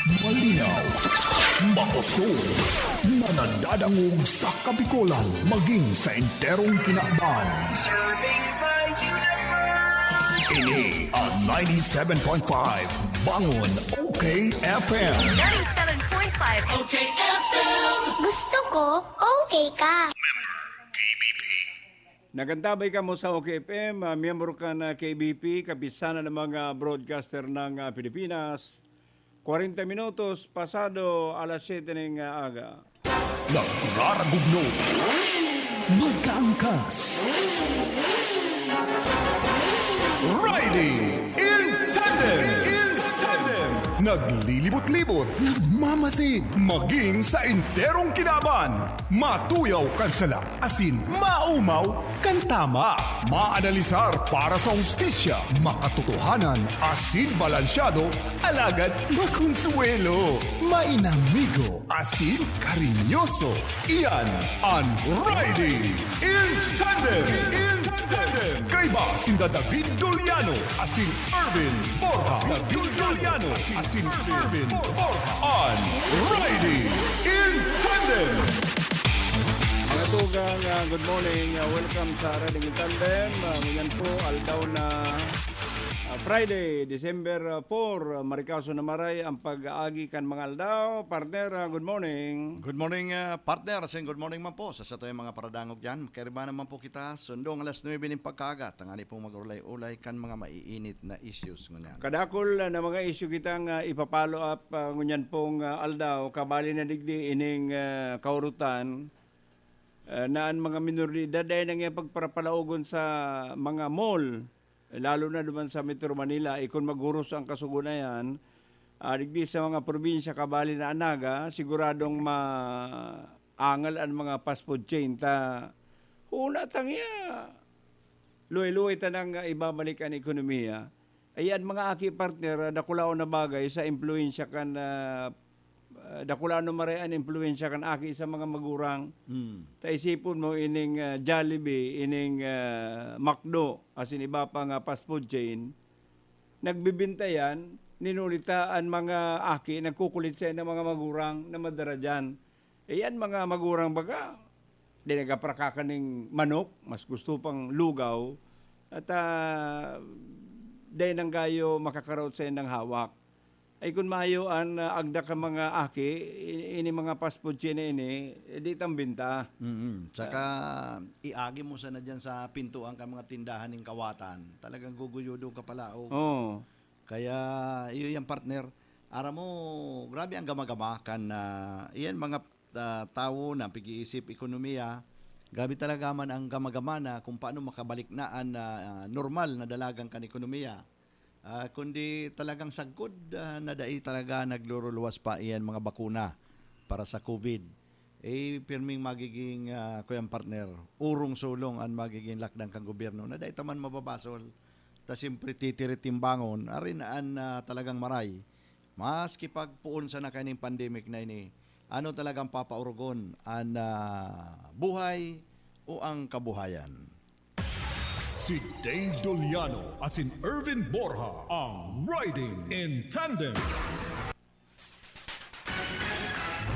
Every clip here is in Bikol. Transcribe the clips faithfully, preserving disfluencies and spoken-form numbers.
Malinaw, makusog, na nadadangog sa Kabikolan maging sa enterong kinaban. Ini ang ninety-seven point five Bangon O K F M. Ninety-seven point five O K F M. Gusto ko, okay ka. Nagantabay kamo sa O K F M, ah, miyembro kan, ah, K B P, Kapisanan ng mga Broadcaster ng, ah, Pilipinas. Kwarenta minutos pasado alas siyete ning, ah, aga. Nagraragugno. Magkaangkas. Riding in tandem. In tandem. Naglilibot-libot, nagmamasid, maging sa enterong kinaban. Matuyaw kan sala, asin maumaw kan tama. Maanalisar para sa hustisya, makatotohanan, asin balansyado, alagad makonsuwelo, mainamigo, asin karinyoso. Iyan an Riding in Tandem. In Tandem. Kaiba sinda David Doliano asin Erwin Borja. David Doliano asin Erwin Borja. An Riding in Tandem. Mga tugang, ah, good morning. Ah, welcome sa Riding in Tandem. Ah, ngunyan po, aldaw na, ah, Friday, December, ah, four. Ah, marikaso na maray ang pag-aagi kan mga aldaw. Partner, ah, good morning. Good morning, ah, partner. Asin good morning man po sa satuyang mga paradangog diyan. Kairiba naman po kita, sundong alas nuebe nin pagkaaga, tangani pong mag-urulay-ulay kan mga maiinit na issues ngunyan. Kadakul, ah, na mga issue kitang, ah, ipa-follow up, ah, ngunyan pong, ah, aldaw, kabali na digdi ining, ah, kaurutan, ah, na an mga minor de edad ay nang pagparapalaogon sa mga mall, lalo na duman sa Metro Manila. Eh, kun maghuros ang kasugonayan, ah, digdi sa mga probinsya, kabali na an Naga, siguradong maangal an mga fast food chain ta. Huna tang iya, luhay-luhay tanang, ah, ibabalik an ekonomiya. Ay, an mga aki, partner, ah, dakulaon na bagay sa impluwensya kan, ah, ah, dakulaon na maray an impluwensya kan aki sa mga magurang. Mm. Ta isipon mo ining, ah, Jollibee, ining, ah, McDo, asin iba pa nga fast food chain, nagbibinta yan, ninulita an mga aki, nagkukulit sa mga magurang na madara diyan. Eh, an mga magurang baga, dai nagaprakaka nin manok, mas gusto pang lugaw, at, ah, dai nang gayo makakaraot sa indang hawak. Ay, kun mayo an, ah, agda kan mga aki, i-, ini mga fast food chain na ini, eh, di tambinta. Mm. Saka, iagi mo sana diyan sa pintuan kan mga tindahan nin kawatan, talagang guguyodon ka palaog. Oo. Kaya, iyo yan, partner. Aram mo, grabe ang gama-gama kan, ah, iyan mga, ah, tawo na pig-iisip ekonomiya. Grabe talaga man ang gama-gama na kung paano makabalik na an, ah, normal na dalagan kan ekonomiya. Ah, kundi talagang sagkod, ah, na dai talaga nagluruluwas pa iyan mga bakuna para sa COVID. Eh, pirming magiging, ah, kuyan, partner, urong-sulong an magiging lakdang kan gobyerno na dai ta man mababasol. Ta siyempre, titiritimbangon, arin an, ah, talagang maray. Maski pagpoon sana kaining pandemic na ini, ano talagang papaorogon, an, ah, buhay o ang kabuhayan? Si Dave Doliano asin Erwin Borja ang Riding in Tandem.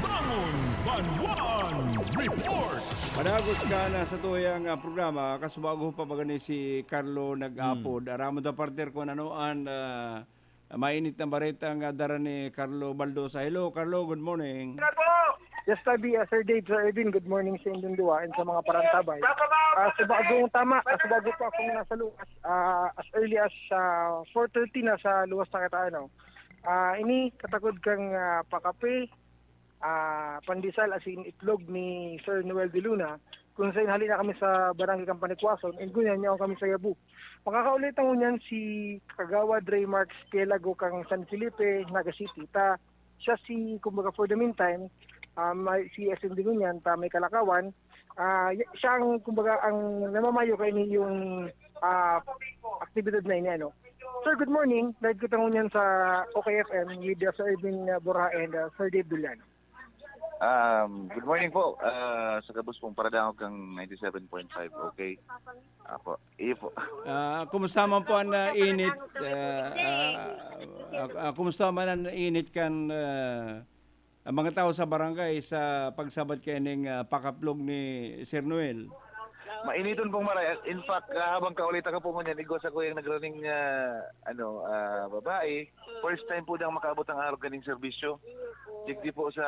Bangon Banwaan Report. Padagos ka na sa tuyang, ah, programa, kasubago pa ba gani si Carlo nag-apod? Hmm. Aramon ta, partner, kung ano an, ah, mainit na bareta nga dara ni Carlo Baldosa. Hello, Carlo. Good morning. Yes, Tabi, ah, Sir Dave, Sir Edwin, good morning sa inyong duwa and sa mga parantabay. Ah, sa bagong tama, ah, sa bago pa akong nasa luwas, ah, as early as, ah, four thirty na sa luwas na kita, ano. Ah, ini, katakod kang, ah, pakape, ah, pandesal, asin itlog ni Sir Noel de Luna, kung sain hali na kami sa Barangay Kampanikwason, and ngunyan yaon kami sa Yabu. Makakauli ta ngunyan si Kagawad Raymark Pielago kang San Felipe, Naga City. Ta, siya si, kumbaga, for the meantime, ah, may, si S M D ngunyan, ta may kalakawan, ah, y-, siya ang, kumbaga, ang namamayo kaini yung, ah, aktibidad na ini, ano. Sir, good morning. Live kita ngunyan sa O K F M with, uh, Sir Edwin, uh, Borja and, uh, Sir Dave Doliano. Um, good morning po, ah, sa gabos pong paradangog kang ninety-seven point five, okay? Apo, iyo po. Ah, kumusta man po ang ah, init? Ah, ah, ah, ah, kumusta man ang init kan ah, ang mga tao sa barangay sa pagsabat kaining ah, pakaplog ni Sir Noel? Mainiton pong maray. In fact, ah, habang kaulita ka po ngunyan, igwa sa kuyang nagraning ah, ano, ah, babae. First time po dang makaabot ang arog kaning serbisyo. Digdi po sa,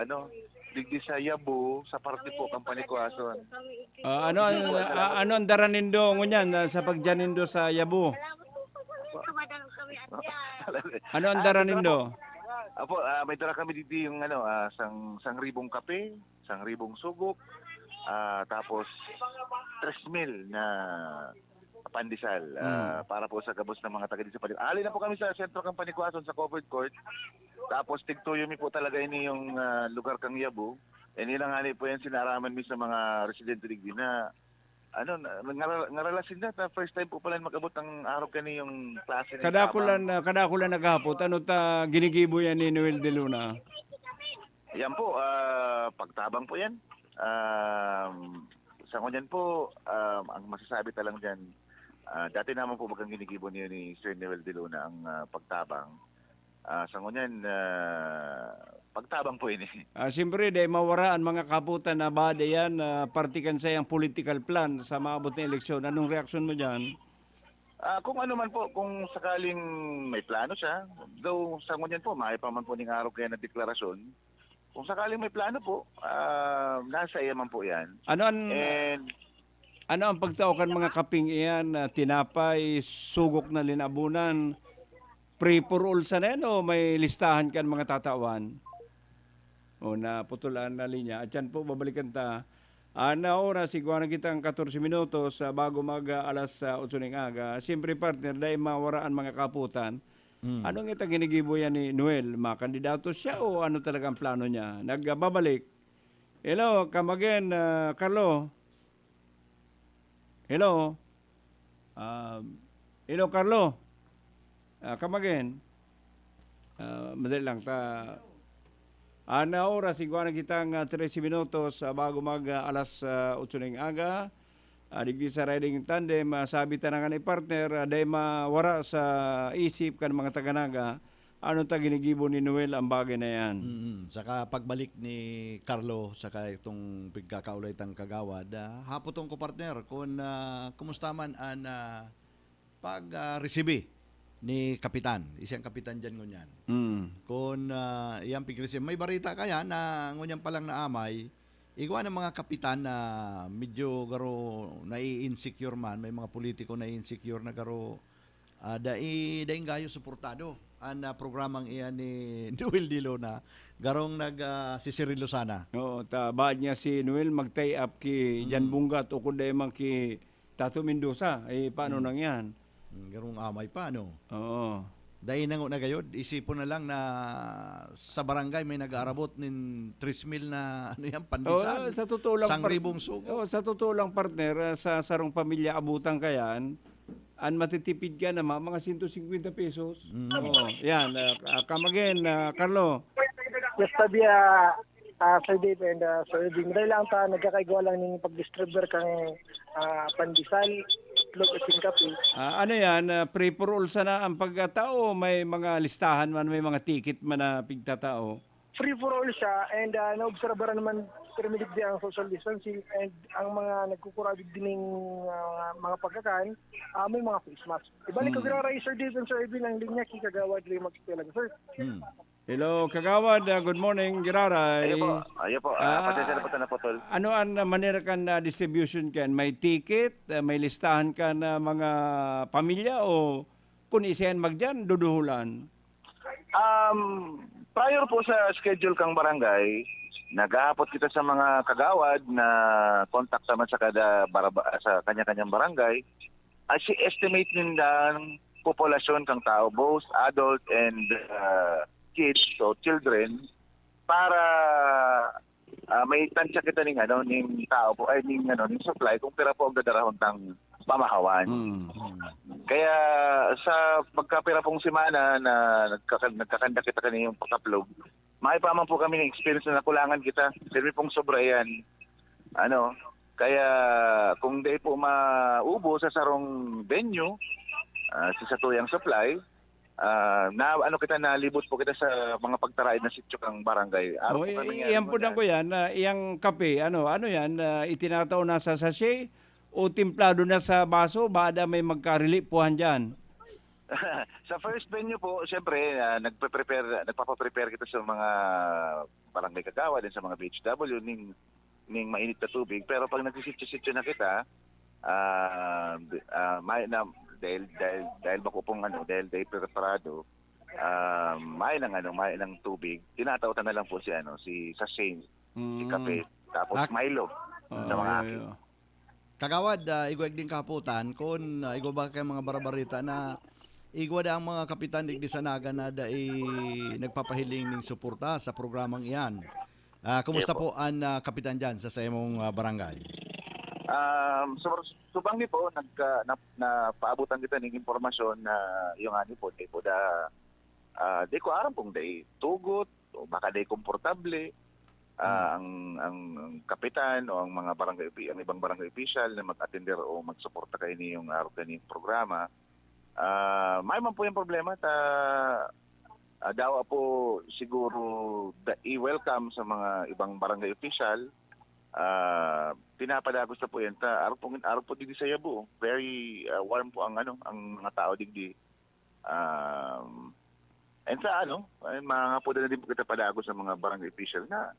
ano, digdi sa Yabo, sa parte po, Kampanikwason. Ah, ano ang ah, ano ang dara nindo ngunyan ah, sa pagdiyan nindo sa Yabo? Ano ang dara nindo? Apo, ah, may dara kami digdi yung ano, ah, sang sangribong kape, sangribong sugok, ah, tapos tres mil na pandesal ah, para po sa gabos ng mga taga sa Padi-, ali na po kami sa sentro ng Panikwason sa covered court. Tapos tigtuyo mi po talaga ini yung ah, lugar kang Yabo. Ini lang hali po yan sinaraman mi sa mga residente digdi na ano, na- ngara- ngarala sila na first time po pala mag-abot ang araw kani yung klase ng Kadakulan tabang. na kadakulan naghapot, ano ta ginigibo yan ni Noel de Luna? Yan po, ah, pagtabang po yan. Um, sa ngunyan po, um, ang masasabi ta lang dyan, ah, dati naman po bagang ginigibo niyo ni Sir Noel de Luna ang ah, pagtabang. Ah, sa ngunyan, ah, pagtabang po ini. Ah, siyempre, dahil mawara ang mga kaputan na bade yan, ah, parte kan sayang political plan sa maabot na eleksyon. Anong reaksyon mo dyan? Ah, kung ano man po, kung sakaling may plano siya, though sa ngunyan po, maay pa man po ning araw kaya na deklarasyon, kung sakaling may plano po, ah, nasa iya man po yan. Ano ang, And ano ang pagtao kan mga kaping iyan, ah, tinapay, sugok na linabunan, free for all sana yan o may listahan kan mga tatawan? O, naputulan na linya. At yan po, babalikan ta. Ana oras, igwa na kitang katorse minutos ah, bago mag ah, alas ah, otso ning aga. Siyempre, partner, dahil mawara ang mga kaputan. Mm. Anong ita ginigibo yan ni Noel? Makandidato siya o ano talaga ang plano niya? Nagbabalik. Hello, come again, ah, Carlo. Hello. Ah, hello, Carlo. Ah, come again. Ah, madali lang ta. Ana oras, igwa na kitang ah, trese minutos ah, bago mag ah, alas ah, otso ning aga. Ah, digdi sa riding tandem, ah, sabi ta na nga ni partner, ah, dahil mawara sa isip kan mga taga-Naga, ano ta ginigibo ni Noel ang bagay na yan? Mm, saka pagbalik ni Carlo, saka itong pigkakaulay tang kagawad, ah, hapotong ko partner, kung ah, kumusta man an ah, pag ah, resibi ni Kapitan, isang kapitan dyan ngunyan. Mm. Kung ah, iyang pig-receive, may barita kaya na ngunyan palang naamay, igwa ng mga kapitan na medyo garo nai-insecure man, may mga politiko na insecure na garo ah, dai, daing gayo suportado an ah, programang iyan ni Noel Dilo na garong nag ah, sisirilo sana. Oo, ta baad niya si Noel mag-tie up ki Jan Bungat o kun dai man ki Tato Mendoza, eh, paano nang yan? Mm, garong amay pa, no? Oo. Dai na na gayod, isipon na lang na sa barangay may nag-aarabot nin tres mil na ano yan, pandesal. Oh, sa totoo lang, par- Sangribong sugo. Oh, sa totoo lang, partner, ah, sa sarong pamilya abutan ka yan, ang matitipid ka na ma- mga sento singkwenta pesos. Mm. Oh, yan. Ah, ah, come again, ah, Carlo. Yes, sabi ah, ah, Sir Dave and ah, Sir Edwin, dahil lang ta nagkakaigwa lang ning pag-distributor kang ah, pandesal, itlog at singkapi. Ah, ano yan? Ah, free for all sana ang pagkatao? May mga listahan man, may mga ticket man na pigtatao? Free for all siya and ah, naobserbaran naman permidig di ang social distancing and ang mga nagkukurado dining ah, mga pagkakan, ah, may mga face mask. Ibalik ko Hmm. giraray, Sir Dave and Sir Edwin, ang linya ki Kagawad Raymond Estelan, sir. Hmm. Hello, Kagawad. Ah, good morning, Giraray. Ayo po, ayo po. Ah, Ah, pasensya na po sa naputol. Ano ang ah, manera kan ah, distribution kan? May ticket, ah, may listahan kan ah, mga pamilya o kung isa yan magdiyan, duduhulan? Um, prior po sa schedule kang barangay, naghahapot kita sa mga kagawad na kontak naman sa kada baraba, sa kanya-kanyang barangay. At si estimate nindang populasyon kang tao, both adult and uh, kids, so children, para ah, may tansya kita ning ano, ning tao po, ay ning ano, ning supply kung pira po ang dadarahon tang pamahawan. Hmm. Kaya sa pagkapira pong semana na nagkaka- nagkakanda kita kaniyong pakaplog, May pa man po kami ng experience na nakulangan kita. Sabi pong sobra yan. Ano, kaya kung dai po maubo sa sarong venue, ah, sa satuyang supply, ah, na ano kita, nalibot po kita sa mga pagtaraid na sityo kang barangay. Araw O, po kami i- ngayon iyan po na yan. Ko yan, ah, iyang kape, ano, ano yan, ah, itinatao na sa sachet o timplado na sa baso, bada may magkarelipuhan dyan? Sa first venue po, siyempre, ah, nagpe-prepare, nagpapa-prepare kita sa mga barangay kagawad and sa mga B H W ning, ning mainit na tubig. Pero pag nagsisityo-sityo na kita, ah, d- ah, may na, dahil, dahil, dahil bako pong ano, dahil dahil preparado, ah, may ng ano, may ng tubig, tinatautan na lang po si ano, si sachet, si Mm. kape, tapos Ak- Milo sa Oh, mga aki. Iyo. Kagawad, ah, igwa igding kahapotan, kun, ah, igwa ba kay mga barabarita na igwa da ang mga kapitan digdi sa Naga na dai nagpapahiling ning suporta sa programang iyan. Ah, kumusta Opo. Po an, ah, kapitan diyan sa, sa imong, ah, barangay? Um, so, subang ni po, nagka, na, napaabutan kita ng impormasyon na yung ani po, di po da, ah, di ko aram kung dai tugot o baka dai komportable, ah, Hmm. ang, ang, ang kapitan o ang mga barangay opi-, ang ibang barangay official na mag-atender o magsuporta kaini yung araw kaini yung programa. Ah, may man po yung problema ta, ah, dawa po siguro da, i-welcome sa mga ibang barangay official. Ah, pinapadagos na po yan ta. Araw po, araw po digdi sa Yabo. Very, ah, warm po ang ano, ang mga tao digdi. Um, and sa ano, ay, mga po na din po kita padagos sa mga barangay official na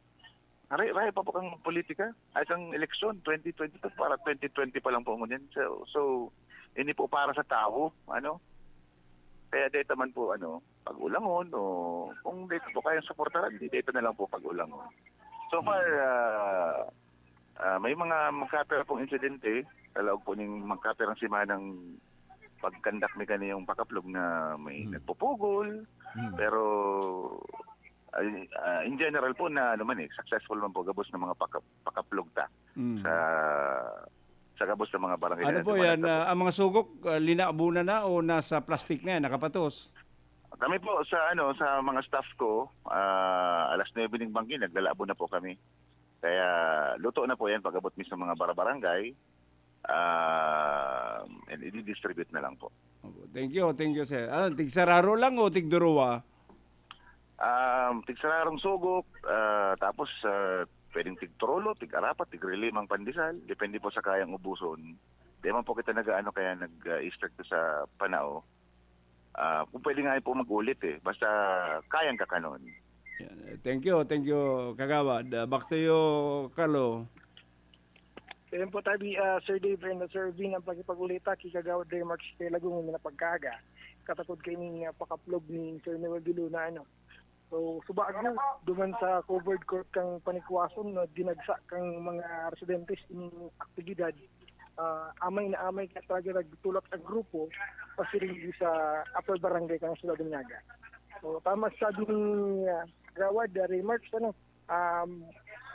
aray, aray pa po kang politika, ay kang eleksyon twenty twenty-two para twenty twenty pa lang po ngunyan. So, so, hindi po para sa tao, ano? Kaya dito man po, ano, pag-ulangon o kung dito po kayang suportahan, di dito na lang po pag-ulangon. So far, Hmm. ah, ah, may mga magkapira pong insidente, sa laog po ning magkapirang semanang pag-conduct ni kaniyong pakaplog na may Hmm. nagpupugol, Hmm. pero, ay, ah, in general po na ano man eh, successful man po gabos ng mga paka-, pakaplog ta Mm. sa, sa gabos ng mga barangay Ano na po yan, dumalag sa ah, ang mga sugok, ah, linabunan na o nasa plastic na yan, nakapatos? Kami po sa ano, sa mga staff ko, ah, alas nuebe ning banggi, naglalabo na po kami. Kaya luto na po yan pag-abot mismo mga barabarangay. Ah, and i-distribute na lang po. Opo. Thank you, thank you, sir. Ah, tigsararo lang o tigduruwa? Um, tigsararong sugok, ah, tapos, ah, pwedeng tigturulo, tig-arapat, tigrilimang pandesal. Depende po sa kayang ubuson. Di man po kita nag-aano, kaya nag-, ah, strict sa panao. Ah, kung pwede nga po mag-ulit eh. Basta kayang kakanon. Yan. Thank you, thank you, Kagawad. Ah, back to you, Carlo. Ayun po, tabi, ah, Sir Dave and Sir Vin, ang pakipag-ulita ki Kagawad Remarks kay Lagong na pagkaaga. Katakod kay ning, ah, pakaplog ni Sir Noel de Luna, ano. So, subago, duman sa covered court kang panikwason na dinagsa kang mga residentes ining aktibidad, ah, amay na amay ka talaga nagtulak ang grupo pasiring di sa Upper Barangay kang Ciudad de Naga. So, tama sa sabi ni, ah, Kagawad, ah, Remarks, ano, um,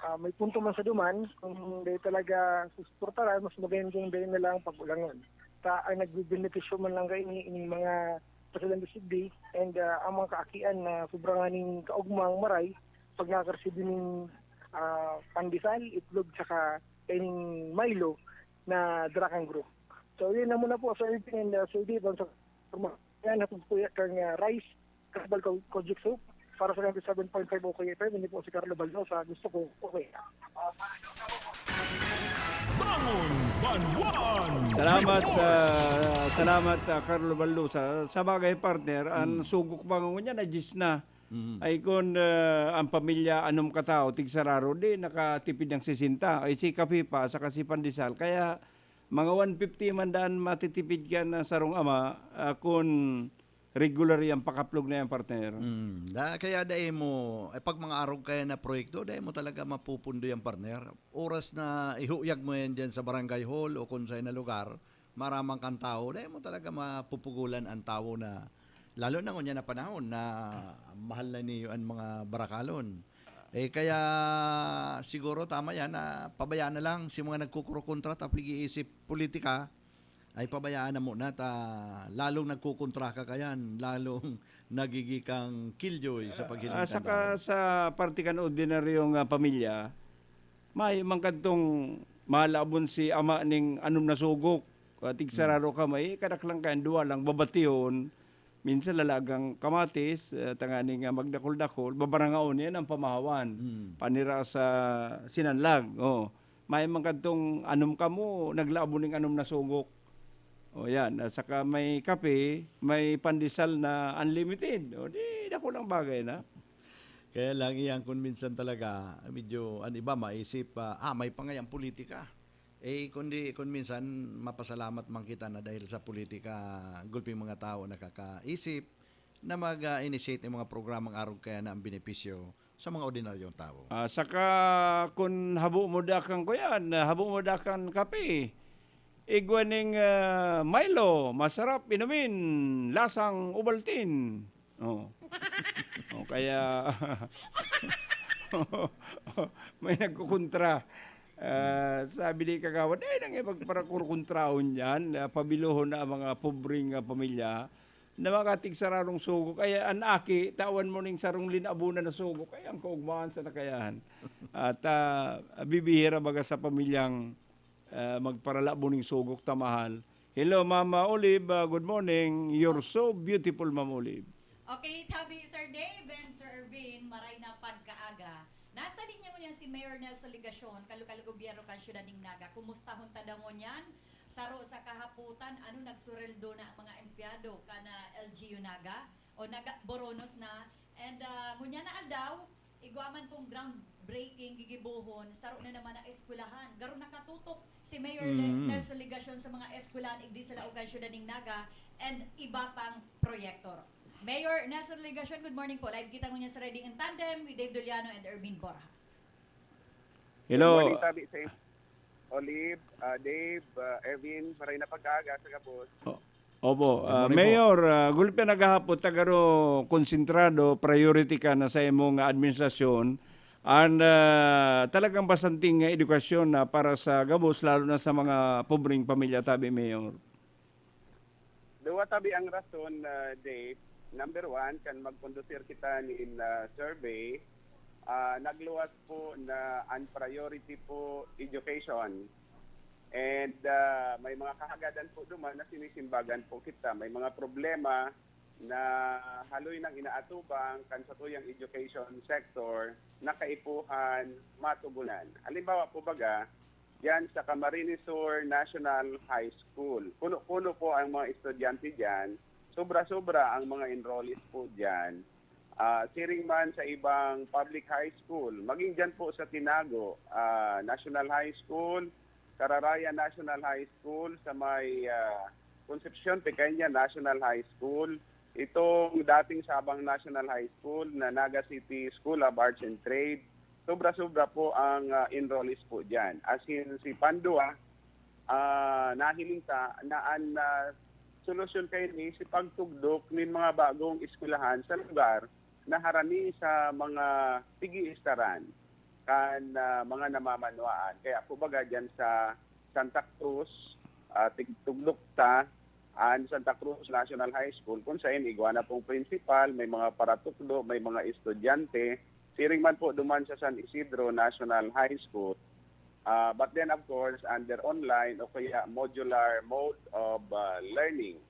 ah, may punto man sa duman, kung dahil talaga susuportaran, mas maganda kung dahil na lang pag-ulangon. Sa ang nagbibenepisyo man lang kayo ni, ining mga Presidente Sigdi and, ah, ang mga kaakian na sobrang ning kaugmang maray pag nakareceive ning, ah, pandesal, itlog, saka ining Milo na dara kan group. So, yun na muna po, Sir Edwin and, ah, Sir Dave, ang sa yan, hatod po yan kang, ah, Rice Herbal Co-, Kojic Soap para sa ninety-seven point five O K F M. Hindi po si Carlo Baldosa. Gusto ko, okay. Bangon Banwan Salamat, Report. Ah, salamat, ah, Carlo Baldosa. Sa bagay, partner, ang Mm. sugok pa ngunyan, na diyes na. Mm. Ay, kun, ah, ang pamilya, anom katao, tigsararo, di nakatipid ng sesenta. Ay, si Kapipa, saka si Pandesal. Kaya, mga one fifty man daan matitipid ka na sarong ama, ah, kun regular yang pakaplog na yan, partner. Mm, da, kaya dai mo, eh, pag mga arog kaya na proyekto, dai mo talaga mapupundo yan, partner. Oras na ihuyag mo yan dyan sa barangay hall o kung saan na lugar, maramang kang tao, dai mo talaga mapupugulan ang tao na, lalo na ngunyan na panahon na mahal na niyo ang mga barakalon. Eh, kaya siguro tama yan na pabayaan na lang si mga nagkukurokontra tapos nag-iisip politika. Ay, pabayaan na muna ta lalong nagkukontra ka kayan, lalong nagigikang killjoy sa paghiling Ah, kan saka tao. Sa parte kan ordinaryong ah, pamilya, may man kadtong malabon si ama ning anom na sugok. Ah, tigsararo ka, may kadaklan ka, duwa lang, babatihon. Minsan lalagang kamatis, ah, tanganing ah, magdakol-dakol, babarangaon niya ang pamahawan. Hmm. Panira sa sinanlag. Oh. May man kadtong anom kamo, naglabo ning anom na sugok. O yan, at saka may kape, may pandesal na unlimited. O di, dakulang bagay na. Kaya lang iyan kung minsan talaga, medyo, ano ba, maisip, ah, ah, may pangayang politika. Eh, kundi kung minsan, mapasalamat man kita na dahil sa politika, gulping mga tao nakakaisip na mag-initiate ng mga programang arog kaya na ang benepisyo sa mga ordinaryong tao. Ah, saka kun habo mo dakan ko yan, ah, habo mo dakan kape, igwa ning ah, Milo, masarap inumin, lasang Ovaltine. Oh. O kaya may nagkukontra. Ah, sabi ni Kagawad, "Ay, nang ipagparakurkontrahon yan, ah, pabilohon na ang mga pobreng ah, pamilya na makatigsararong sugok." Kaya an aki, tawan mo ning sarong linabunan na sugok. Kaya ang kaugmahan sa nakayahan. At ah, bibihira baga sa pamilyang ah, magparalabo ning sugok ta mahal. Hello, Mama Olive. Ah, good morning. You're so beautiful, Mama Olive. Okay, tabi Sir Dave and Sir Ervin, maray na pagkaaga. Nasa linya ngunyan si Mayor Nelson Legacion, kalokal gobyerno kan siyudad ning Naga. Kumustahon ta daw ngunyan? Saro sa kahapotan, ano, nagsureldo na ang mga empleyado kan ah, L G U Naga o Naga Boronos na. And ah, ngunyan na aldaw, igwa man pong groundbreaking gigibohon, saro na naman ang eskwelahan. Garo nakatutok si Mayor Le- Mm. Nelson Legacion sa mga eskwelahan igdi sa laog kan siyudad ning Naga and iba pang proyekto. Mayor Nelson Legacion, good morning po. Live kita ngunyan sa Riding in Tandem with Dave Doliano and Ervin Borja. Hello. Good morning, tabi sa inyo. Olive, ah, Dave, ah, Ervin, maray na pagkaaga sa gabos. Opo, Good ah, morning po. Mayor, ah, gulpi naghahapot ta garo konsentrado, priority ka na sa imong administrasyon. And ah, talagang basanting nga edukasyon na para sa gabos, lalo na sa mga pobreng pamilya, tabi, Mayor. Duwa tabi ang rason, ah, Dave. Number one, kan magkondusir kita nin ah, survey, ah, nagluwas po na ang priority po education. And ah, may mga kahagadan po duman na sinisimbagan po kita. May mga problema na haloy nang inaatubang kan satuyang education sector na kaipuhan matugunan. Halimbawa po baga, diyan sa Camarines Sur National High School. Puno-puno po ang mga estudyante diyan. Sobra-sobra ang mga enrollees po diyan. Ah, siring man sa ibang public high school, maging diyan po sa Tinago ah, National High School, Cararaya National High School, sa may ah, Concepcion, Pequeña National High School, itong dating Sabang National High School na Naga City School of Arts and Trade, sobra-sobra po ang ah, enrollees po diyan. As in, si Pandua, ah, nahiling ta na an ah, solusyon kaini si pagtugdok nin mga bagong eskwelahan sa lugar na harani sa mga pig-iistaran kan ah, mga namamanwaan. Kaya kumbaga diyan sa Santa Cruz, ah, tig- tugdok ta an Santa Cruz National High School, kung saan igwa na pong principal, may mga paratukdo, may mga estudyante. Siring man po duman sa San Isidro National High School. Ah, but then, of course, under online o kaya modular mode of ah, learning.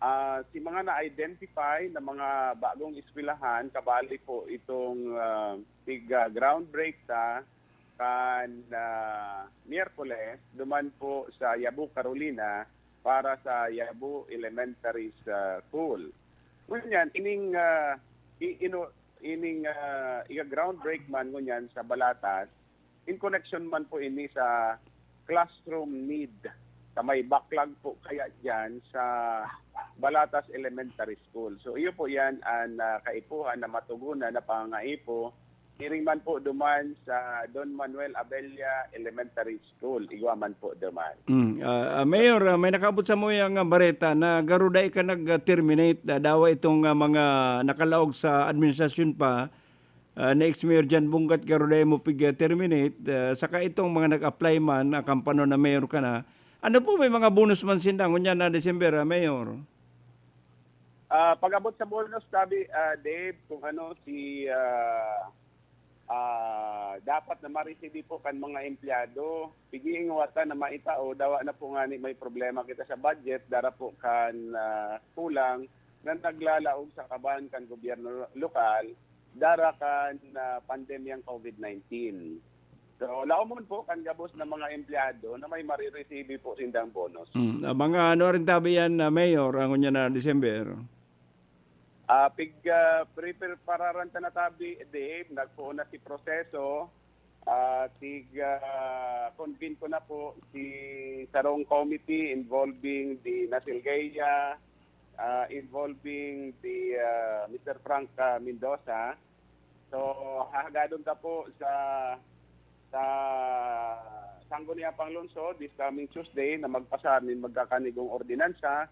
Ah, si mga na-identify na mga bagong eskwelahan, kabali po itong ah, tig ah, groundbreak ta kan ah, Miyerkules, duman po sa Yabo, Carolina, para sa Yabo Elementary School. Ngunyan, ining ah, i- ino- ining ah, iga-groundbreak man ngunyan sa Balatas, in connection man po ini sa classroom need sa may backlog po kaya diyan sa Balatas Elementary School. So iyo po yan ang ah, kaipuhan na matugunan na pangangaipo, siring man po duman sa Don Manuel Abella Elementary School, igwa man po duman. Mm. Ah, ah, Mayor, ah, may nakaabot sa mo yung ah, bareta na garo dai ka nag-terminate, ah, dawa itong ah, mga nakalaog sa administrasyon pa, ah, ni ex-mayor Jan Bungat, garo dai mo pig-terminate, ah, saka itong mga nag-apply man, ah, kampano na mayor ka na, Ano po, may mga bonus man sinda ngunyan na December, ah, Mayor? Ah, pag-abot sa bonus, sabi, ah, Dave, kung ano si, ah, ah, dapat na ma-receive po kan mga empleyado, pigingwatan na maitao, dawa na po ngani may problema kita sa budget, dara po kan, ah, kulang na naglalaog sa kaban kan gobyerno lokal, dara kan, ah, pandemyang covid nineteen. So, laomon po kan gabos na mga empleyado na may marireceive po sindang bonus. Hmm, ah, mga ano rin tabi yan, ah, Mayor, ang unya na December? Ah, pig, ah, pre-, prepararan ta na tabi, Dave, nagpoon na si proseso. Ah, tig, ah, convene ko na po si sarong committee involving the Nasilgeya, ah, involving the, ah, Mister Frank, ah, Mendoza. So, hahagadon ta po sa, sa Sangguniang Panglungsod this coming Tuesday na magpasar nin magkakanigong ordinansa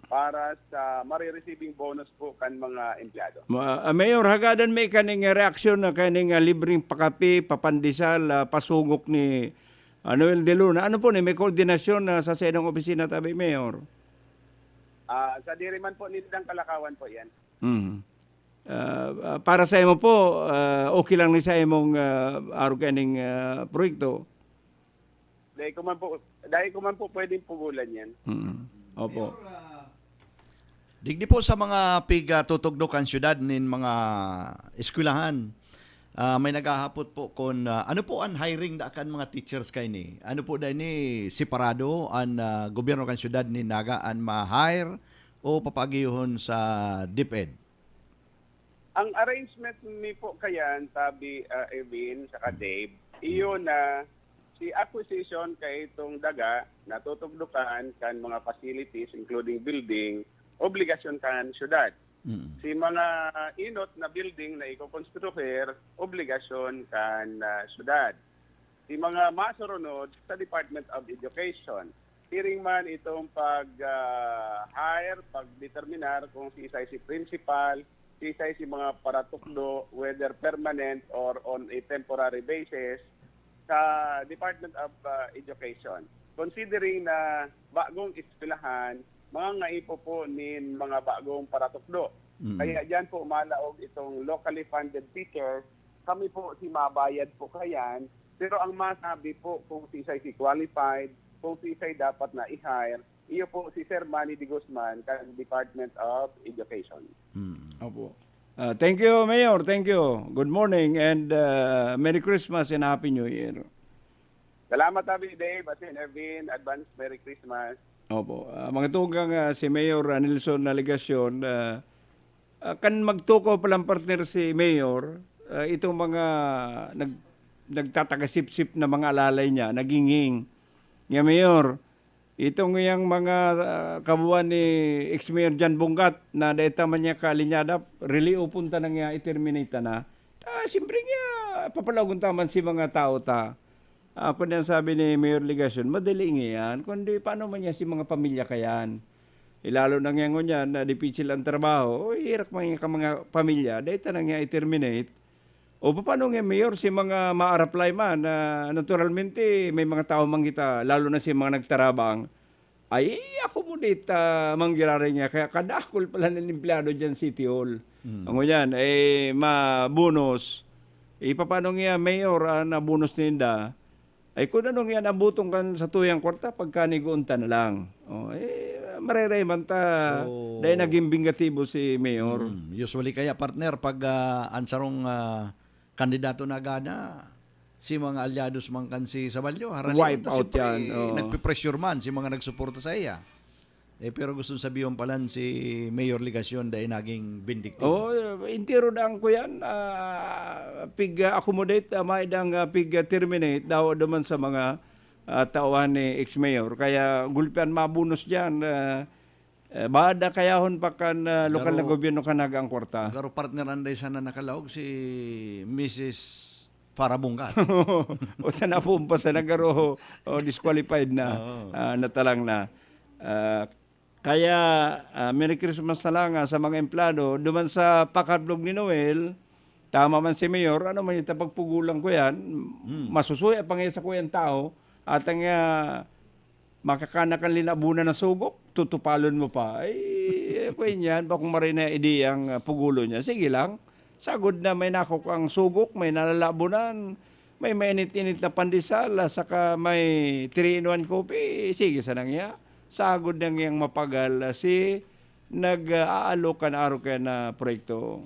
para sa marirecibing bonus po kan mga empleyado. Ma-, ah, Mayor, hagadan mi kaning reaksyon na kaning, ah, libreng pakape, papandesal, ah, pasugok ni, ah, Noel de Luna. Ano po ni, may koordinasyon na sa saindong opisina tabi, Mayor? Ah, sa diri man po nindang kalakawan po yan. Mm. Ah, ah, para sa imo po, ah, okay lang ni sa imong, ah, arog kaning, ah, proyekto? Dai ko man po, dai ko man po pwedeng pugulan yan. Mm. Opo. Mayor, ah, digdi po sa mga pig, ah, tutugdo kan syudad nin mga eskwelahan, ah, may naghahapot po kun, ah, ano po an hiring da kan mga teachers kaini? Ano po da ini separado an, ah, gobyerno kan syudad nin Naga an ma-hire o papaagiyohon sa DepEd? Ang arrangement mi po kayan, tabi, ah, Erwin, saka Dave, iyo na si acquisition kaitong daga, natutugdukan kan mga facilities, including building, obligasyon kan syudad. Mm. Si mga inot na building na ikokonstruir, obligasyon kan, ah, syudad. Si mga masurunod sa Department of Education. Siring man itong pag, ah, hire, pagdeterminar kung siisay si principal, siisay si mga paratukdo, whether permanent or on a temporary basis, sa Department of, ah, Education. Considering na bagong eskwelahan, mga ngaipo po nin mga bagong paratukdo. Mm. Kaya diyan po malaog itong locally funded teacher. Kami po si mabayad po kayan, pero ang masabi po kung siisay si qualified, kung siisay dapat na i-hire, iyo po si Sir Manny de Guzman kan Department of Education. Mm. Opo. Ah, thank you, Mayor. Thank you. Good morning and, ah, Merry Christmas and Happy New Year. Salamat, Abi Dave, asin Ervin. Advance Merry Christmas. Opo. Ah, mga tugang, ah, si Mayor, ah, Nelson Naligacion, ah, ah, kan magtukaw pa lang, partner, si Mayor, ah, itong mga nag-, nagtatagasipsip na mga alalay niya, naginging. Nga, Mayor, itong iyang mga, ah, kabuan ni ex-Mayor John Bunggat na dai ta man niya kalinyada, rili-upon ta na niya, i-terminate ta na. Ah, siyempre nga, papalagon ta man si mga tao ta. Ah, kundi ang sabi ni Mayor Legacion, madali nga yan. Kundi paano man niya si mga pamilya kayan? Eh, lalo na nga ngunyan na dipitsil ang trabaho, o, hirak man nga ka mga pamilya, dai ta na nga i-terminate. O, paano nga, Mayor, si mga ma-apply man, na naturalmente, may mga tao man kita, lalo na si mga nagtarabang, ay, i-accommodate, ah, man giraray niya. Kaya kadakul pala nin empleyado diyan City Hall. Mm. Ang ngunyan, eh, ma-bonus. Eh, paano nga, Mayor, ah, na-bonus ninda? Ay, kun ano nga, nabuton kan satuyang kwarta, pagkanigoon ta na lang. Oh, eh, mareray man ta. So, dahil naging bingatibo si Mayor. Mm, usually kaya, partner, pag, ah, ang sarong, ah, kandidato na gana, si mga alyados man kan si Sabalyo, harani Wipe ta, out siyempre, yan, oo. Nagpe-pressure man si mga nagsuporta sa iya. Eh, pero gustong sabihon palan si Mayor Legacion dai naging vindictive. Oo, entero daan ko yan. Ah, pig-accommodate, ah, maidang, ah, pig-terminate daw duman sa mga, ah, tauhan ni ex-mayor. Kaya gulpian mabunos diyan, ah, eh, bada kayahon pa kan, ah, lokal na Garo-, gobyerno kan nag-ang kwarta. Garo partner, anday sana nakalaog si Missus Farah Bunggat. O sana pumpa sana garo, o disqualified na, Oo. ah, natalang na. Ah, kaya, ah, Merry Christmas na lang, ah, sa mga empleyado. Duman sa pakablog ni Noel, tama man si Mayor, ano man yung tapagpugulang ko yan, Hmm. masusuya pa nga sa kuyang tao, at ang, ah, makakana kan linabunan na sugok, tutupalon mo pa. Ay, kwan yan, bakong maray na ideyang, ah, pugulon niya. Sige lang, sagod na may nakukang sugok, may nalalabunan, may mainit-init na pandesal, ah, saka may three-in-one coffee, sige sana niya. Sagod na niyang mapagal, ah, si nag-aalok kan arog kaya na proyekto.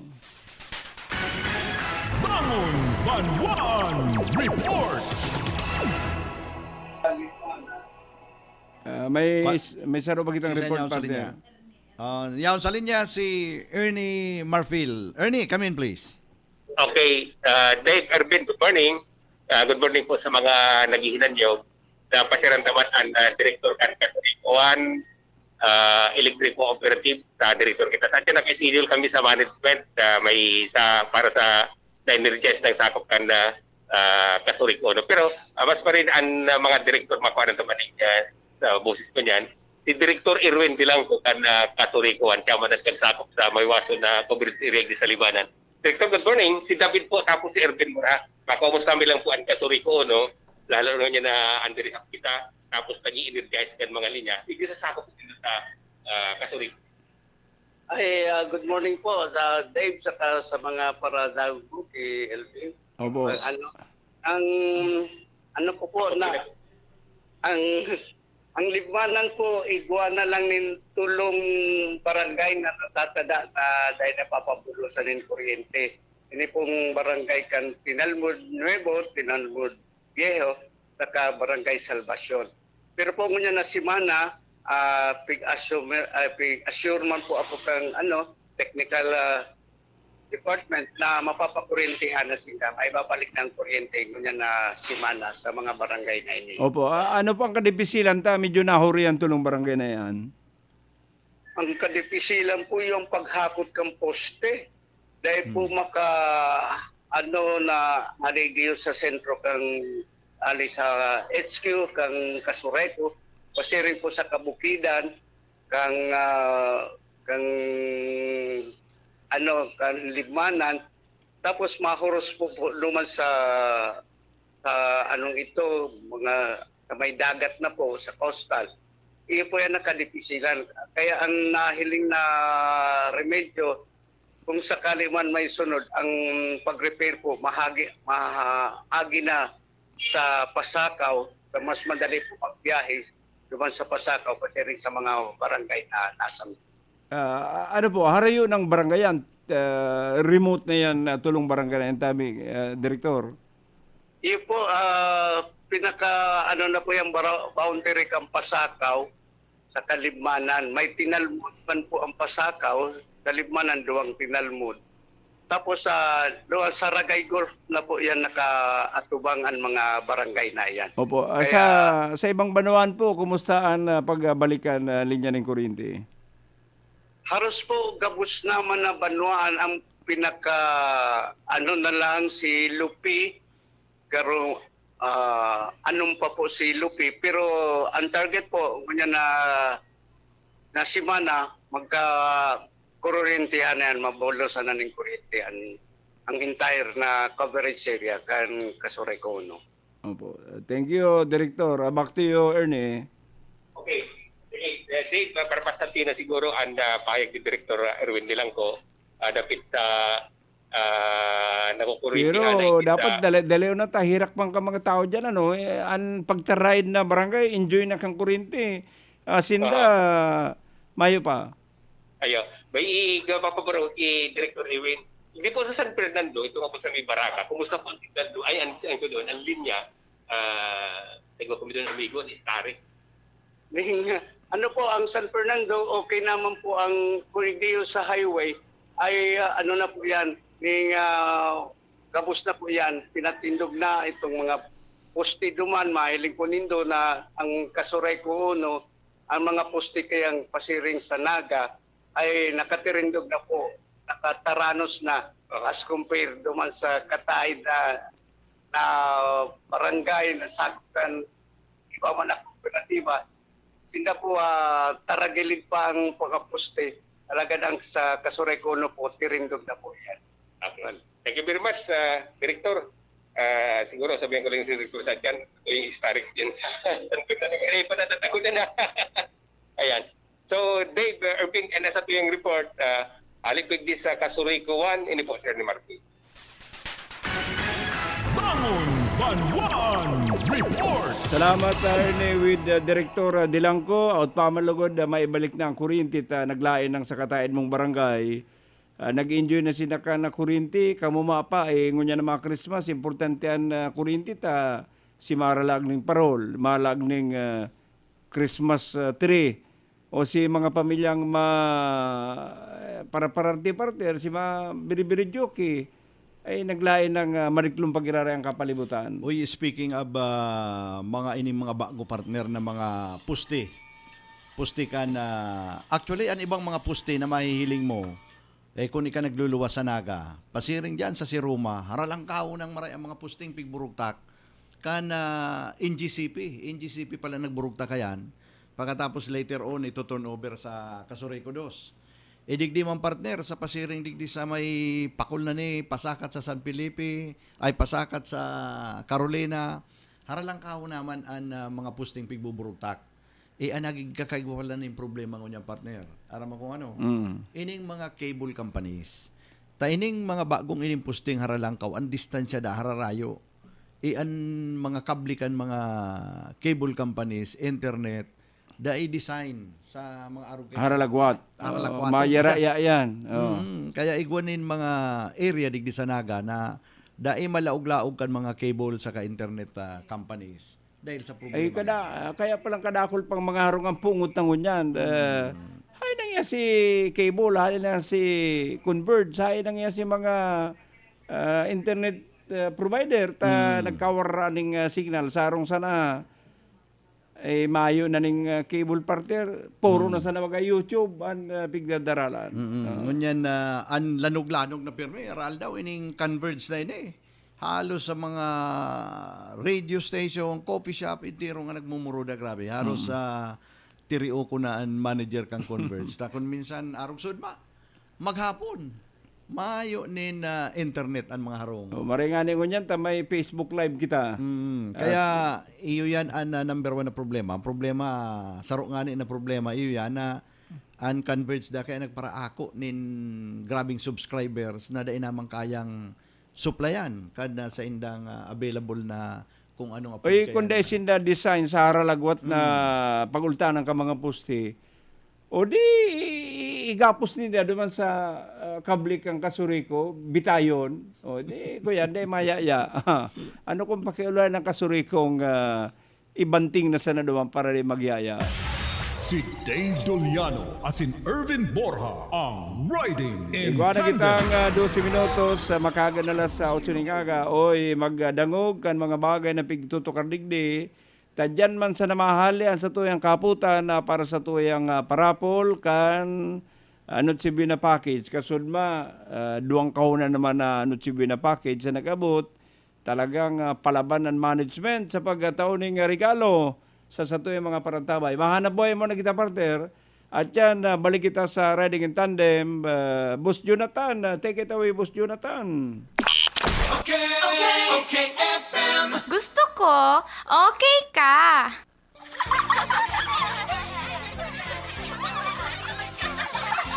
Bangon Banwaan Report. Ah, may, Pa- may saro ba kitang Sisay report, niya ako sa partner? Linya? Ah, yaon sa linya si Ernie Marfil. Ernie, come in, please. Okay, ah, Dave, Ervin, good morning. Ah, good morning po sa mga naghihinanyog. Napasiran naman ang, ah, Director kan Katorikoan, ah, Electric Cooperative sa Director kita. Sa atin, nag-schedule kami sa management, ah, may sa, para sa na-energize ng sakop kan, ah, ah, Katoriko, no? Pero, ah, mas pa rin ang, ah, mga direktor makuha ng tumanig, ah, sa boses ko niyan. Si Director Erwin Bilangco kan, ah, Katoriko, ang siya man ang nagsakop sa may waso na coverage area di sa Libanan. Director, good morning. Si David po, tapos si Erwin Mura. Makumusta mi lang po ang Katoriko, no? Lalo na niya na ang dirihap kita, tapos nag-i-energize kan mga linya. Sige sa sakop dito sa, ah, Katoriko. Ay, ah, good morning po sa Dave, saka sa mga paradago ki Elvin. Opo. Ang ano, ang ano ko po na, Okay na. ang, ang Libmanan po, igwa na lang nin tulong barangay na natatada na dahil napapabulosan nin kuryente. Ini pong barangay kan Tinalmud Nuevo, Tinalmud Viejo, saka Barangay Salvacion. Pero po ngunyan na semana, ah, pig-assure, ah, pig-assure man po ako kang, ano, technical, ah, department na mapapakuryentihan na sila. May babalik ng kuryente ngunyan na semana sa mga barangay na ini. Opo. Ah, ano po ang kadipisilan ta? Medyo nahuri ang tulong barangay na yan. Ang kadipisilan po yung paghakot kang poste. Dahil po Hmm. maka, ano, na hali diyo sa sentro kang, ali sa H Q, kang Kasureko, pasiring po sa kabukidan, kang, ah, kang, ano, kang Libmanan. Tapos mahuros po, po naman sa, sa anong ito, mga sa may dagat na po, sa coastal. Iyo po yan ang kadipisilan. Kaya ang nahiling na remedyo, kung sakali man may sunod, ang pag-repair po, mahagi, mahagi na sa Pasakaw, sa mas madali po magbiyahe, duman sa Pasakaw, pasiring sa mga barangay na nasa Ah, ano po, harayo ng barangay yan, ah, remote na yan, ah, tulong barangay na yan, tabi, ah, Direktor? Iyo po, ah, pinaka, ano na po yung bara-, boundary kang Pasakaw sa Kalibmanan. May Tinalmud man po ang Pasakaw, Kalibmanan, duwang Tinalmud. Tapos sa, duwang Saragay Gulf na po yan nakaatubang ang mga barangay na yan. Opo. Ah, Kaya sa, sa ibang banwaan po, kumusta ang, ah, pagbalik kan, ah, linya ng kuryente? Haros po, gabos naman na banwaan ang pinaka, ano na lang, si Lupi, garo, ah, anong pa po si Lupi. Pero ang target po, ngunyan na, na semana, magka-, kuryentehan na yan, mabulosan na ning kuryente ang, ang entire na coverage area kan Kasureko uno. Opo. Thank you, Director. Ah, back to you, Ernie. Okay. Sige, eh, Dave, ah, para pasabi na siguro ang, ah, pahayag ni Director, ah, Erwin Dilangco, ah, dapit sa, ah, nakukuryente Pero na dapat sa dali-dali na ta, herak pang ka mga tao dyan, ano, eh, ang pagta-ride na barangay, enjoy na kang kuryente. Ah, sinda, Oo. mayo pa. Ayo, may i-, papabaro ki Director Erwin. Hindi po sa San Fernando, ito nga po sa may Baraka. Kumusta po ang signal doon? Ay, ang, ang, doon, ang linya, ah, taga kami doon, amigo, ni Starek. Ning, ano po, ang San Fernando, okay naman po ang, kung hindi yung sa highway, ay, ah, ano na po yan, ning, ah, gabos na po yan, pinatindog na itong mga poste duman, mahiling po nindo na ang Kasureko uno, ang mga poste kayang pasiring sa Naga ay nakatirindog na po, nakataranos na Aha. as compared duman sa kataid na, na barangay na sakop kan iba man na kooperatiba. Sinda po, ah, taragilid pa ang pagkaposte. Alagad ang sa Kasureko uno po, tirindog na po yan. Okay. Thank you very much, ah, Director. Ah, siguro sabihin ko lang si Rico Sadian, yung historic din sa San Fernando. Eh, patatatago na na. Ayan. So, Dave, uh, Ervin, and sa tuyang report, uh, alipig di sa Kasuriko one, ini po, Sir ni Marvin. Bangon Banwan Report! Salamat, uh, Ernie, with uh, Director uh, Dilangco. Out pa man lugod, uh, maibalik na ang kuryente ta naglain ng sakataid mong barangay. Ah, nag-enjoy na sinda kan kuryente, kamo mapa, eh, ngunyan na mga Christmas, importante an ah, kuryente ta si maralag ning parol, malag ning ah, Christmas ah, tree, o si mga pamilyang ma para pararte-parte, si mga biri-biri joke, ay naglain ng ah, mariklong pagiraray ang kapalibutan. Uy, speaking of ah, mga ining mga bago partner na mga puste. Puste kan ah, actually an ibang mga puste na mahihiling mo eh kung ika nagluluwas sa Naga, pasiring diyan sa Siruma, haralangkaw nang maray ang mga pusting pigburugtak kan ah, N G C P. N G C P pala nagburugtak kayan. Pagkatapos later on ito turnover sa Kasureko dos. E digdi man partner, sa pasiring digdi sa may pakol na ni pasakat sa San Felipe, ay pasakat sa Carolina, haralangkaw naman an ah, mga pusting pigbuburugtak. E an nagigkakaigwa pala ning problema ngunyan partner. Aram mo kung ano? Mm. Ining mga cable companies. Ta ining mga bagong ining posting haralangkaw, ang distansya da hararayo. E an mga kable kan mga cable companies, internet, dai design sa mga arog kay Haralagwat. Haralagwat. Oh, mayaraya yan. Oh. Mm, kaya igwa nin mga area digdi sa Naga na dai malaog-laog kan mga cable saka internet ah, companies dahil sa problema. Ay, kada, kaya palang kadakol pang mga harong ang pungot na ngunyan. Eh, hay nang iya si cable, hay nang iya si Converge, hay nang iya si mga ah, internet ah, provider ta nagkawara ning ah, signal sa harong sana eh, mayo na ning ah, cable partner, puro na sana mga YouTube ang ah, pigdadaralan. Mm. Ngunyan na an lanog-lanog na pirmi, aral daw ining Converge na ini. Halos sa mga radio station, coffee shop, entero nga nagmumuruda, grabe. Halos sa tirioko na an manager kan Converge. Ta kun minsan arog sud ma, maghapon, mayo nin ah, internet an mga harong. Oh, maray nga ni ngunyan ta may Facebook Live kita. Mm, kaya iyo yan an ah, number one na problema. Ang problema, saro nga ni na problema, iyo yan na an Converge da kaya nagparaako nin grabing subscribers na dai naman kayang suplayan kan ah, sa indang ah, available na kung ano nga Oy, pagkaya kung na. dai sinda design sa haralagwat na pagultanan ka mga poste, o di igapos ninda duman sa ah, kable kang Kasuriko, bitayon. O di, kuya, dai mayaya. Ano kung pakiuluhan ng Kasurikong ah, ibanting na sana duman para di magyaya? Si Dave Doliano asin Ervin Borja ang Riding in Igwa na Tandem. kitang ah, dose minutos sa makaga na lang sa otso ning aga. Oy, magdangog kan mga bagay na pigtutukar digdi. Tadyan man sa namahali ang satuyang kaputan na para sa tuyang ah, parapol kan ah, Noche Buena Package. Kasudma, ah, duwang kahunan naman na Noche Buena Package sa nag-abot. Talagang ah, palaban ang management sa pagkatao ning ah, regalo sa satuyang mga parantabay. Mahanap buhay mo na kita, partner. At yan, ah, balik kita sa Riding in Tandem. Ah, Boss Jonathan, ah, take it away, Boss Jonathan. Gusto ko, okay ka.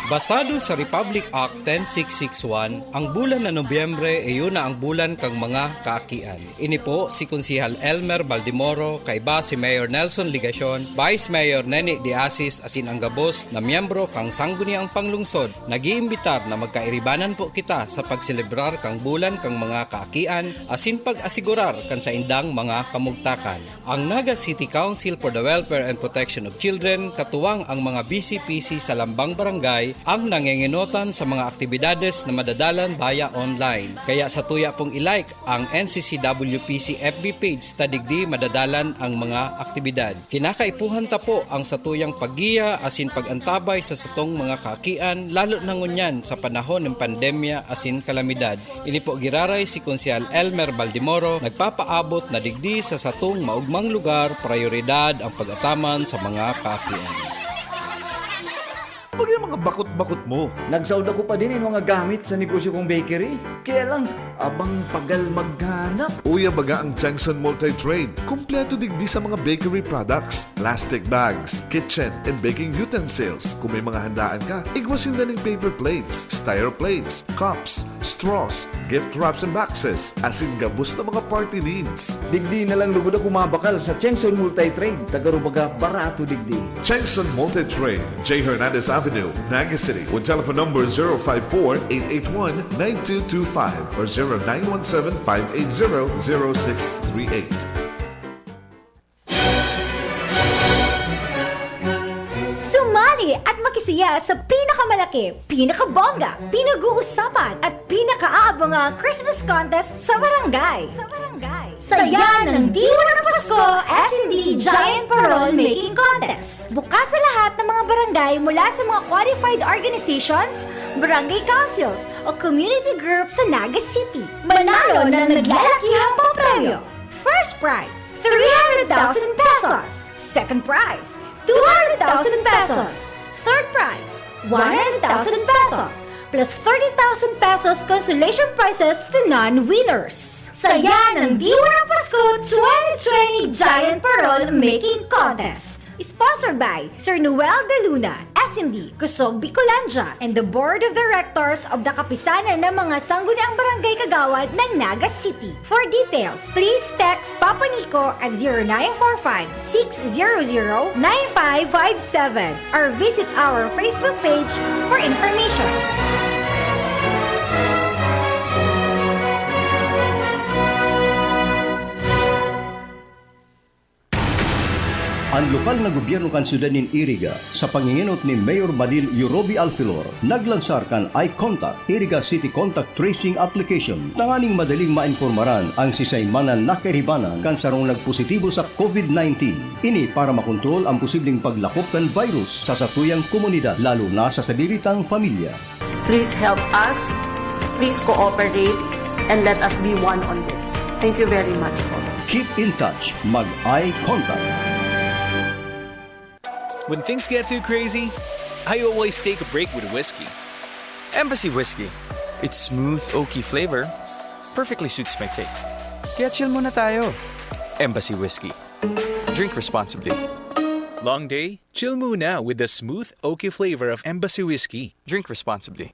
Basado sa Republic Act ten six six one, ang bulan na Nobyembre iyo na ang bulan kan mga kaakian. Ini po si Konsehal Elmer Baldemoro, kaiba si Mayor Nelson Legacion, Vice Mayor Neni De Asis asin ang gabos na miyembro kan Sangguniang Panglungsod, nag-iimbitar na magkairibanan po kita sa pagselebrar kan bulan kan mga kaakian asin pag-asigurar kan saindang mga kamugtakan. Ang Naga City Council for the Welfare and Protection of Children, katuwang ang mga B C P C sa lambang barangay, ang nangengenotan sa mga aktibidades na madadalan via online. Kaya satuya pong i-like ang N C C W P C F B page ta digdi madadalan ang mga aktibidad. Kinakaipuhan ta po ang satuyang paggiya asin pag-antabay sa satong mga kaakian, lalo na ngunyan sa panahon ng pandemya asin kalamidad. Ini po giraray si Konsehal Elmer Baldemoro, nagpapaabot na digdi sa satong maugmang lugar, prayoridad ang pag-ataman sa mga kaakian. Pag yung mga bakot bakot mo. Nagsaod ako pa din nin mga gamit sa negosyo kong bakery. Kaya lang, abang pagal maghanap. Uya baga ang Changson Multi-Trade. Kompleto digdi sa mga bakery products, plastic bags, kitchen and baking utensils. Kung may mga handaan ka, igwa sinda ning paper plates, styro plates, cups, straws, gift wraps and boxes, asin gabos na mga party needs. Digdi na lang lugod ako mabakal sa Chengson Multi-Trade, ta garo baga barato digdi. Chengson Multi-Trade, J Hernandez Avenue, Naga City, with telephone number zero five four, eight eight one, nine two two five or zero nine one seven, five eight zero, zero six three eight. Sumali at makisaya sa pinakamalaki, pinakabongga, pinag-uusapan at pinakaaabangang Christmas contest sa barangay. Sa barangay. Saya ng Diwa ng Pasko, S and D Giant Parol Making Contest. Bukas sa lahat ng mga barangay mula sa mga qualified organizations, barangay councils, o community groups sa Naga City. Manalo ng naglalakihang papremyo. First prize, three hundred thousand pesos. Second prize, two hundred thousand pesos. Third prize, one hundred thousand pesos. Plus thirty thousand pesos consolation prizes to non-winners. Saya ng Diwa ng Pasko twenty twenty Giant Parol Making Contest. Sponsored by Sir Noel De Luna, S and D, Kusog, Bicolandia, and the Board of Directors of the Kapisanan ng mga Sangguniang Barangay Kagawad ng Naga City. For details, please text Papa Nico at zero nine four five, six zero zero, nine five five seven or visit our Facebook page for information. An lokal na gobyerno kan siyudad nin Iriga, sa pangengenot ni Mayor Badil Yorobi Alfilor, naglansar kan iContact, Iriga City Contact Tracing Application, tanganing madaling maimpormaran an sisay man na nakairibanan kan sarong nagpositibo sa COVID nineteen. Ini para makontrol an posibleng paglakop kan virus sa satuyang komunidad, lalo na sa sadiri tang pamilya. Please help us. Please cooperate and let us be one on this. Thank you very much po. Keep in touch. Mag-eye contact. When things get too crazy, I always take a break with whiskey. Embassy Whiskey. Its smooth, oaky flavor perfectly suits my taste. Kaya chill muna tayo. Embassy Whiskey. Drink responsibly. Long day? Chill muna with the smooth, oaky flavor of Embassy Whiskey. Drink responsibly.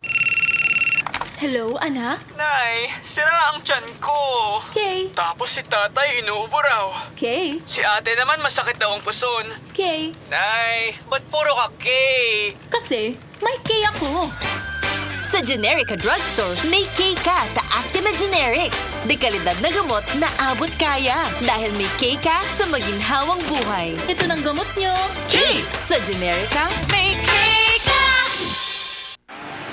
Hello, anak? Nay, sira ang tiyan ko. Kay? Tapos si tatay inuubo raw. Kay? Si ate naman masakit daw ang puson. Kay? Nay, ba't puro ka kay? Kasi may K ako. Sa Generica Drugstore, may K ka sa Actima Generics. Dekalidad na gamot na abot kaya. Dahil may K ka sa maginhawang buhay. Ito ng gamot nyo. K! Sa Generica, may K ka!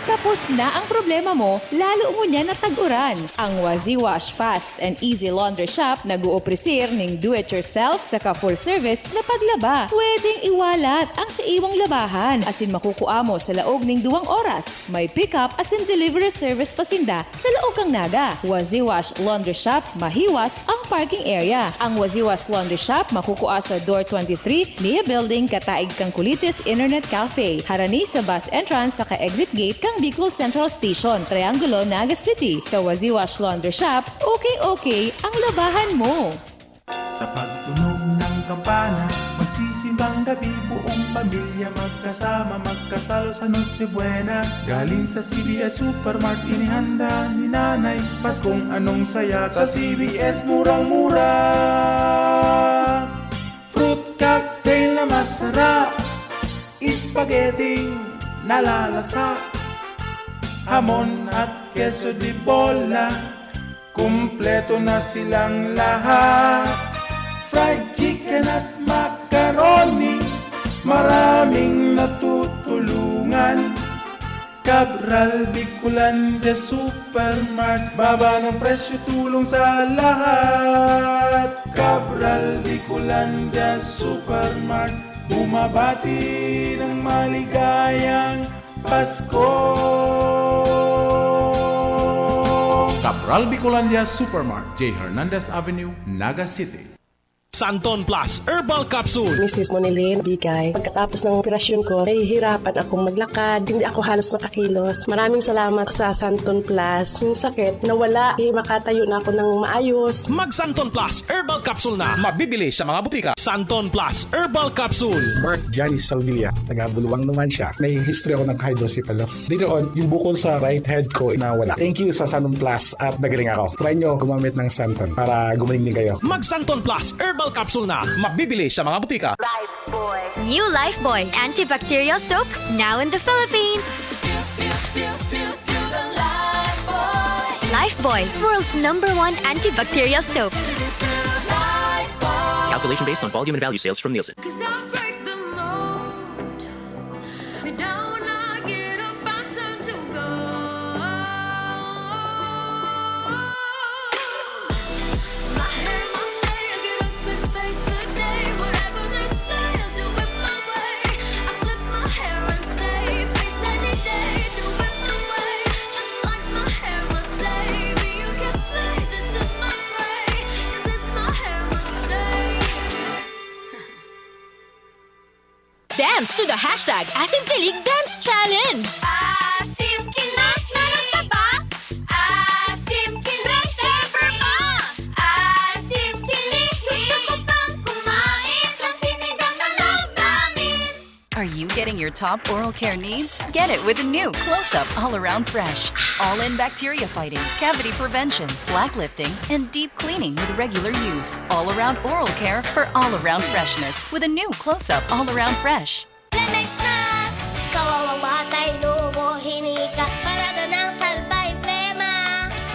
Tapos na ang problema mo, lalo ngunyan na tag-uran. Ang Wazi Wash Fast and Easy Laundry Shop nag-ooprisir ning do-it-yourself saka full-service na paglaba. Pwedeng iwalat ang sa iwang labahan asin makukua mo sa laog ning duwang oras. May pick-up asin delivery service pa sinda sa laog kan Naga. Wazi Wash Laundry Shop, mahiwas ang parking area. Ang Wazi Wash Laundry Shop makukua sa Door twenty-three, Nia Building, kataig kan Kulitis Internet Cafe, harani sa bus entrance saka exit gate kan Bicol Central Station, Triangulo, Naga City. Sa Wazi Wash Laundry Shop, okay-okay ang labahan mo. Sa pagtunog ng kampana, magsisimbang gabi, buong pamilya magkasama, magkasalo sa Noche Buena. Galing sa C V S Supermart, inihanda ni Nanay Paskong anong saya sa C V S, murang-mura. Fruit cocktail na masarap, spaghetti nalalasa, hamon at queso de bola, kumpleto na silang lahat. Fried chicken at macaroni, maraming natutulungan. Cabral Bicolandia Supermart, baba ng presyo, tulong sa lahat. Cabral Bicolandia Supermart, bumabati ng maligayang Pasko. Cabral Bicolandia Supermart, J Hernandez Avenue, Naga City. Santon Plus Herbal Capsule. Misis Monilin Bigay. Pagkatapos ng operasyon ko, nahihirapan akong maglakad. Hindi ako halos makakilos. Maraming salamat sa Santon Plus. Yung sakit, nawala. Eh, makatayo na ako ng maayos. Mag Santon Plus Herbal Capsule na. Mabibili sa mga butika. Santon Plus Herbal Capsule. Mark Janice Salvilla, taga Buluang naman siya. May history ako ng hydrocephalus. Later on, yung bukol sa right head ko nawala. Thank you sa Santon Plus at nagaling ako. Try nyo gumamit ng Santon para gumaling din kayo. Mag Santon Plus Herbal Capsule na. Mabibili sa mga butika. New Lifebuoy antibacterial soap, now in the Philippines. Lifebuoy, world's number one antibacterial soap. Calculation based on volume and value sales from Nielsen. Cause I break the mold. We don't get up and turn to gold. My hair must say I get up and face the day. Whatever they say, I'll do it my way. I flip my hair and say, face any day, do it my way. Just like my hair must say, you can play, this is my prey. Cause it's my hair must say. Dance to the hashtag Asim Kilig Dance Challenge! Asim kilig, meron ka ba? Asim kilig, never pa. Asim kilig, gusto ko pang kumain sa sinigang na loob namin. Are you getting your top oral care needs? Get it with a new Close Up All Around Fresh. All in bacteria fighting, cavity prevention, plaque lifting, and deep cleaning with regular use. All around oral care for all around freshness with a new Close Up All Around Fresh. Plemex na! Kawawang batay, lubo, hinika. Parada ng salbay, plema.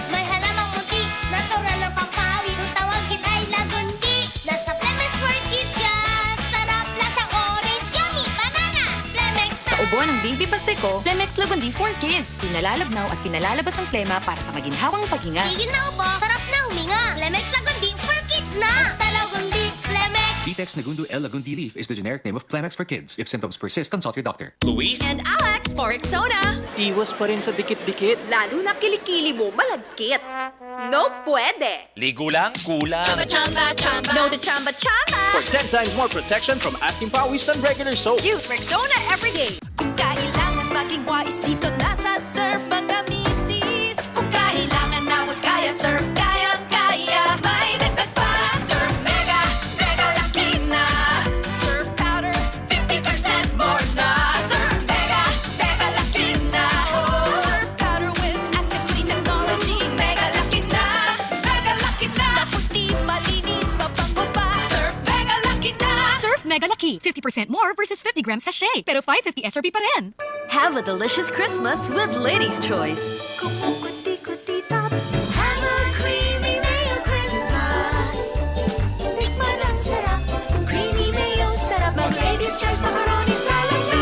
May halamang unti, natural na pampawi. Kung tawagin ay lagundi. Nasa Plemex for Kids yan. Sarap na sa orange, yummy, banana. Plemex Sa ubo ng baby bastay ko, Plemex Lagundi for Kids. Pinalalabnaw at pinalalabas ang plema para sa maginhawang paghinga. Tigil na ubo, sarap na huminga. Plemex Lagundi for Kids na. Basta Lagundi, Plemex. Vitex Nagundu L Lagundi leaf is the generic name of Plemex for kids. If symptoms persist, consult your doctor. Luis and Alex for Rexona. Iwas pa rin sa dikit-dikit. Lalo na kilikili mo malagkit. No pwede. Ligo lang, kulang. Chamba, chamba, chamba. No the chamba, chamba. For ten times more protection from asim pawis than regular soap. Use Rexona every day. Kung kailangan maging wais, dito na sa Surf Magamisis. Kung kailangan na huwag kaya, Surf kayang-kaya. May dagdag pa, Surf Mega, Mega Laki na. Surf Powder, fifty percent more na. Surf Mega, Mega Laki na. Surf Powder with active clean technology. Mega Laki na, Mega Laki na. Maputi, malinis, mabango pa. Surf Mega Laki na. Surf Mega Laki, fifty percent more versus fifty gram sachet, pero five fifty S R P pa rin. Have a delicious Christmas with Ladies' Choice. Kung kuti-kuti-tap, have a creamy mayo Christmas. Tikman ang sarap, creamy mayo, sarap mag Ladies' Choice macaroni salad na.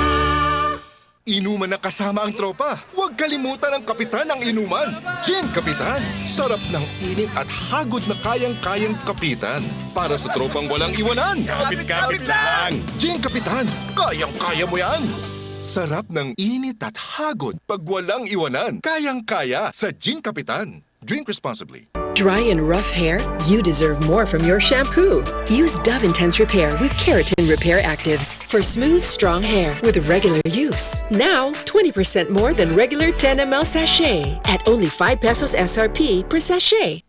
Inuman na kasama ang tropa. Huwag kalimutan ang kapitan ng inuman. Gin Kapitan. Sarap ng init at hagod na kayang-kayang kapitan. Para sa tropang walang iwanan. Kapit-kapit lang. Gin Kapitan. Kayang-kaya mo yan. Sarap ng init at hagod pag walang iwanan. Kayang-kaya sa Gin Kapitan. Drink responsibly. Dry and rough hair? You deserve more from your shampoo. Use Dove Intense Repair with Keratin Repair Actives for smooth, strong hair with regular use. Now, twenty percent more than regular ten M L sachet at only five pesos S R P per sachet.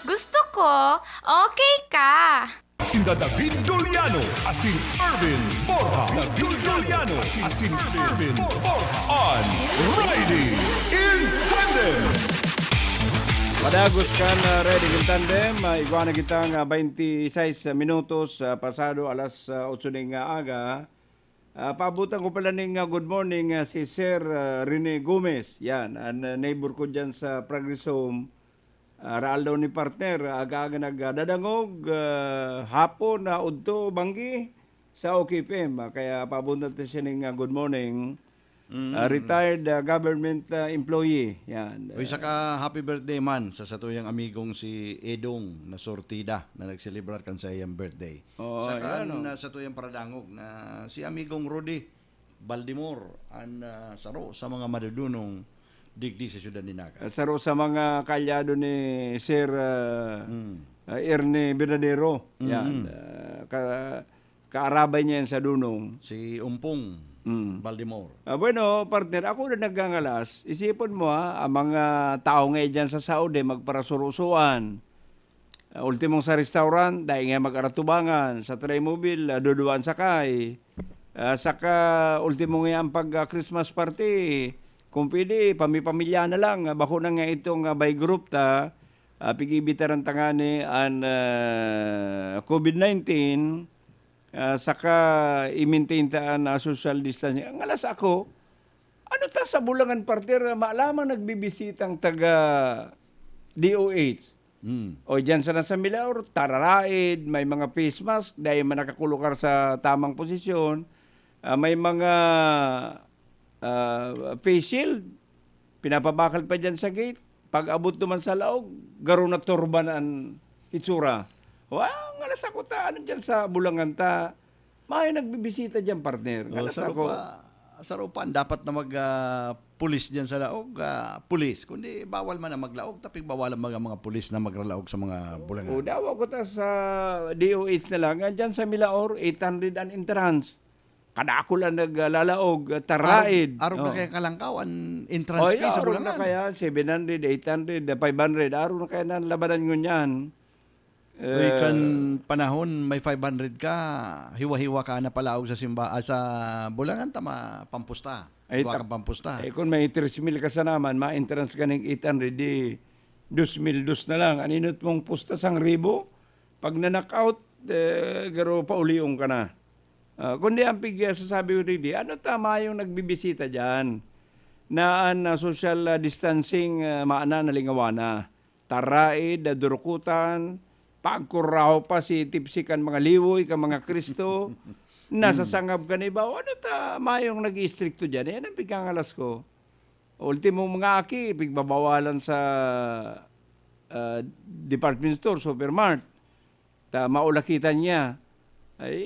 Gusto ko, okay ka. Sinda David Doliano asin Erwin Borja. David Doliano asin Erwin Borja. An Ready in Tandem. Padagos kan, ah, Ready in Tandem, ah, igwa na kitang, ah, baynte y seis minutos, ah, pasado alas, ah, otso ning, ah, aga. Ah, paabutan ko pala ning, ah, good morning, ah, si Sir, ah, Rene Gomez. Yan, an, ah, neighbor ko dyan sa Progreso. Ah, raal daw ni partner, aga-aga nagdadangog, ah, hapon na udto, banggi, sa O K F M. Ah, kaya pabunot na siya ning, ah, good morning. Ah, retired, ah, government, ah, employee. Yan. Uy, saka happy birthday man sa satuyang amigong si Edong na Sortida na nagselebrar kan sa iyang birthday. Oo, saka yan, an, oh. Ah, satuyang paradangog na si amigong Rudy Baldemor, an, ah, saro sa mga madudunong Digdi sa siyudad ni Naga. Ah, saro sa mga kaalyado ni Sir, ah, Mm. ah, Ernie Verdadero. Yan. Mm-mm. Ah, ka-, kaarabay niya yan sa dunong. Si Umpong Mm. Baldemor. Ah, bueno, partner, ako na nagngangalas. Isipon mo, ha, ang mga tao ngayon dyan sa Saudi, magparasurusuan. Ah, ultimong sa restaurant, dai nga mag-aratubangan. Sa Trimobile, ah, duduwaan sakay. Ah, saka ultimo nga ang pag, ah, Christmas party, kung pwede, pami-pamilya na lang. Ah, bako na nga itong, ah, by group ta, ah, pig-iibitaran ta ngani an, ah, covid nineteen, ah, saka i-maintain ta an, ah, social distancing. Ang alas ako, ano ta sa Bulangan, partner, ma-, lamang nagbibisitang taga D O H? Hmm. O diyan sana sa Milaor, tararaid, may mga face mask, dahil man nakakulukar sa tamang posisyon, ah, may mga, ah, face shield, pinapabakal pa diyan sa gate. Pag abot naman sa laog, garo na turban an itsura. Wa, ngalas ako ta, ano diyan sa Bulangan ta? May nagbibisita diyan, partner. Oh, Ngalas sa ako. Rupa, sa Rupa, dapat na mag, ah, pulis diyan sa laog, ah, pulis. Kundi bawal man na maglaog, tapig bawal ang mga, mga pulis na magralaog sa mga Bulangan. O, dawa ko ta sa D O H na lang. Diyan sa Milaor, eight hundred an entrance. Kadakul ang naglalaog, ah, taraid. Arog, arog na Oh. kaya kalangkaw, an entrance Oh, fee sa arog na Bulangan. kaya, seven hundred, eight hundred, five hundred. Arog na kaya na labanan ngunyan. Uy, Eh, kan panahon may five hundred ka, hiwa-hiwa ka na palaog sa simba-, ah, sa Bulangan, tama, pampusta. Ay, Hiwa tap-, kang pampusta. Eh, kung may tres mil ka sa naman, ma-entrance ka ning eight hundred, di dos mil dos na lang. An inot mong pusta, sang ribo. Pag na-knockout, eh, garo paulion ka na. Ah, kundi ang pig-, sasabi ko digdi, ano ta mayong nagbibisita diyan na an, ah, social, ah, distancing, ah, maana na lingawana? Taraid, dadurukutan, pagkuraho pa si tipsi kan mga liwoy, kan mga Cristo, nasasangab kan iba. O ano ta mayong nag-iistrikto diyan? Yan ang pigangalas ko. Ultimo, mga aki, pigbabawalan sa, ah, department store, supermart. Ta maulakitan niya. Ay,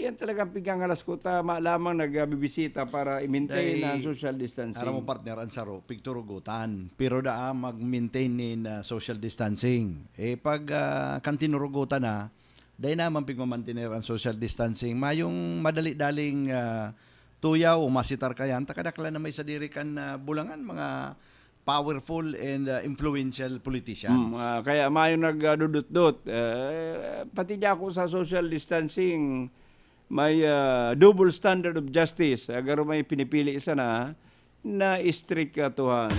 yan talagang pigangalas ko. Tama lamang nagbibisita para i-maintain Dai, ang social distancing. Aram mo, partner, ang saro, pigturugutan. Pero daa mag-maintain nin, ah, social distancing. Eh, pag, ah, kan tinurugutan na, dai naman pigmamantener ang social distancing. Mayong madali-daling, ah, tuyaw o masitar ka yan, takadaklan na may sadiri kan, ah, Bulangan, mga powerful and, ah, influential politicians. Mm, ah, kaya mayong nagdudutdot. Eh, pati di ako sa social distancing, may, ah, double standard of justice. Ah, garo may pinipili sana na strict katuhan.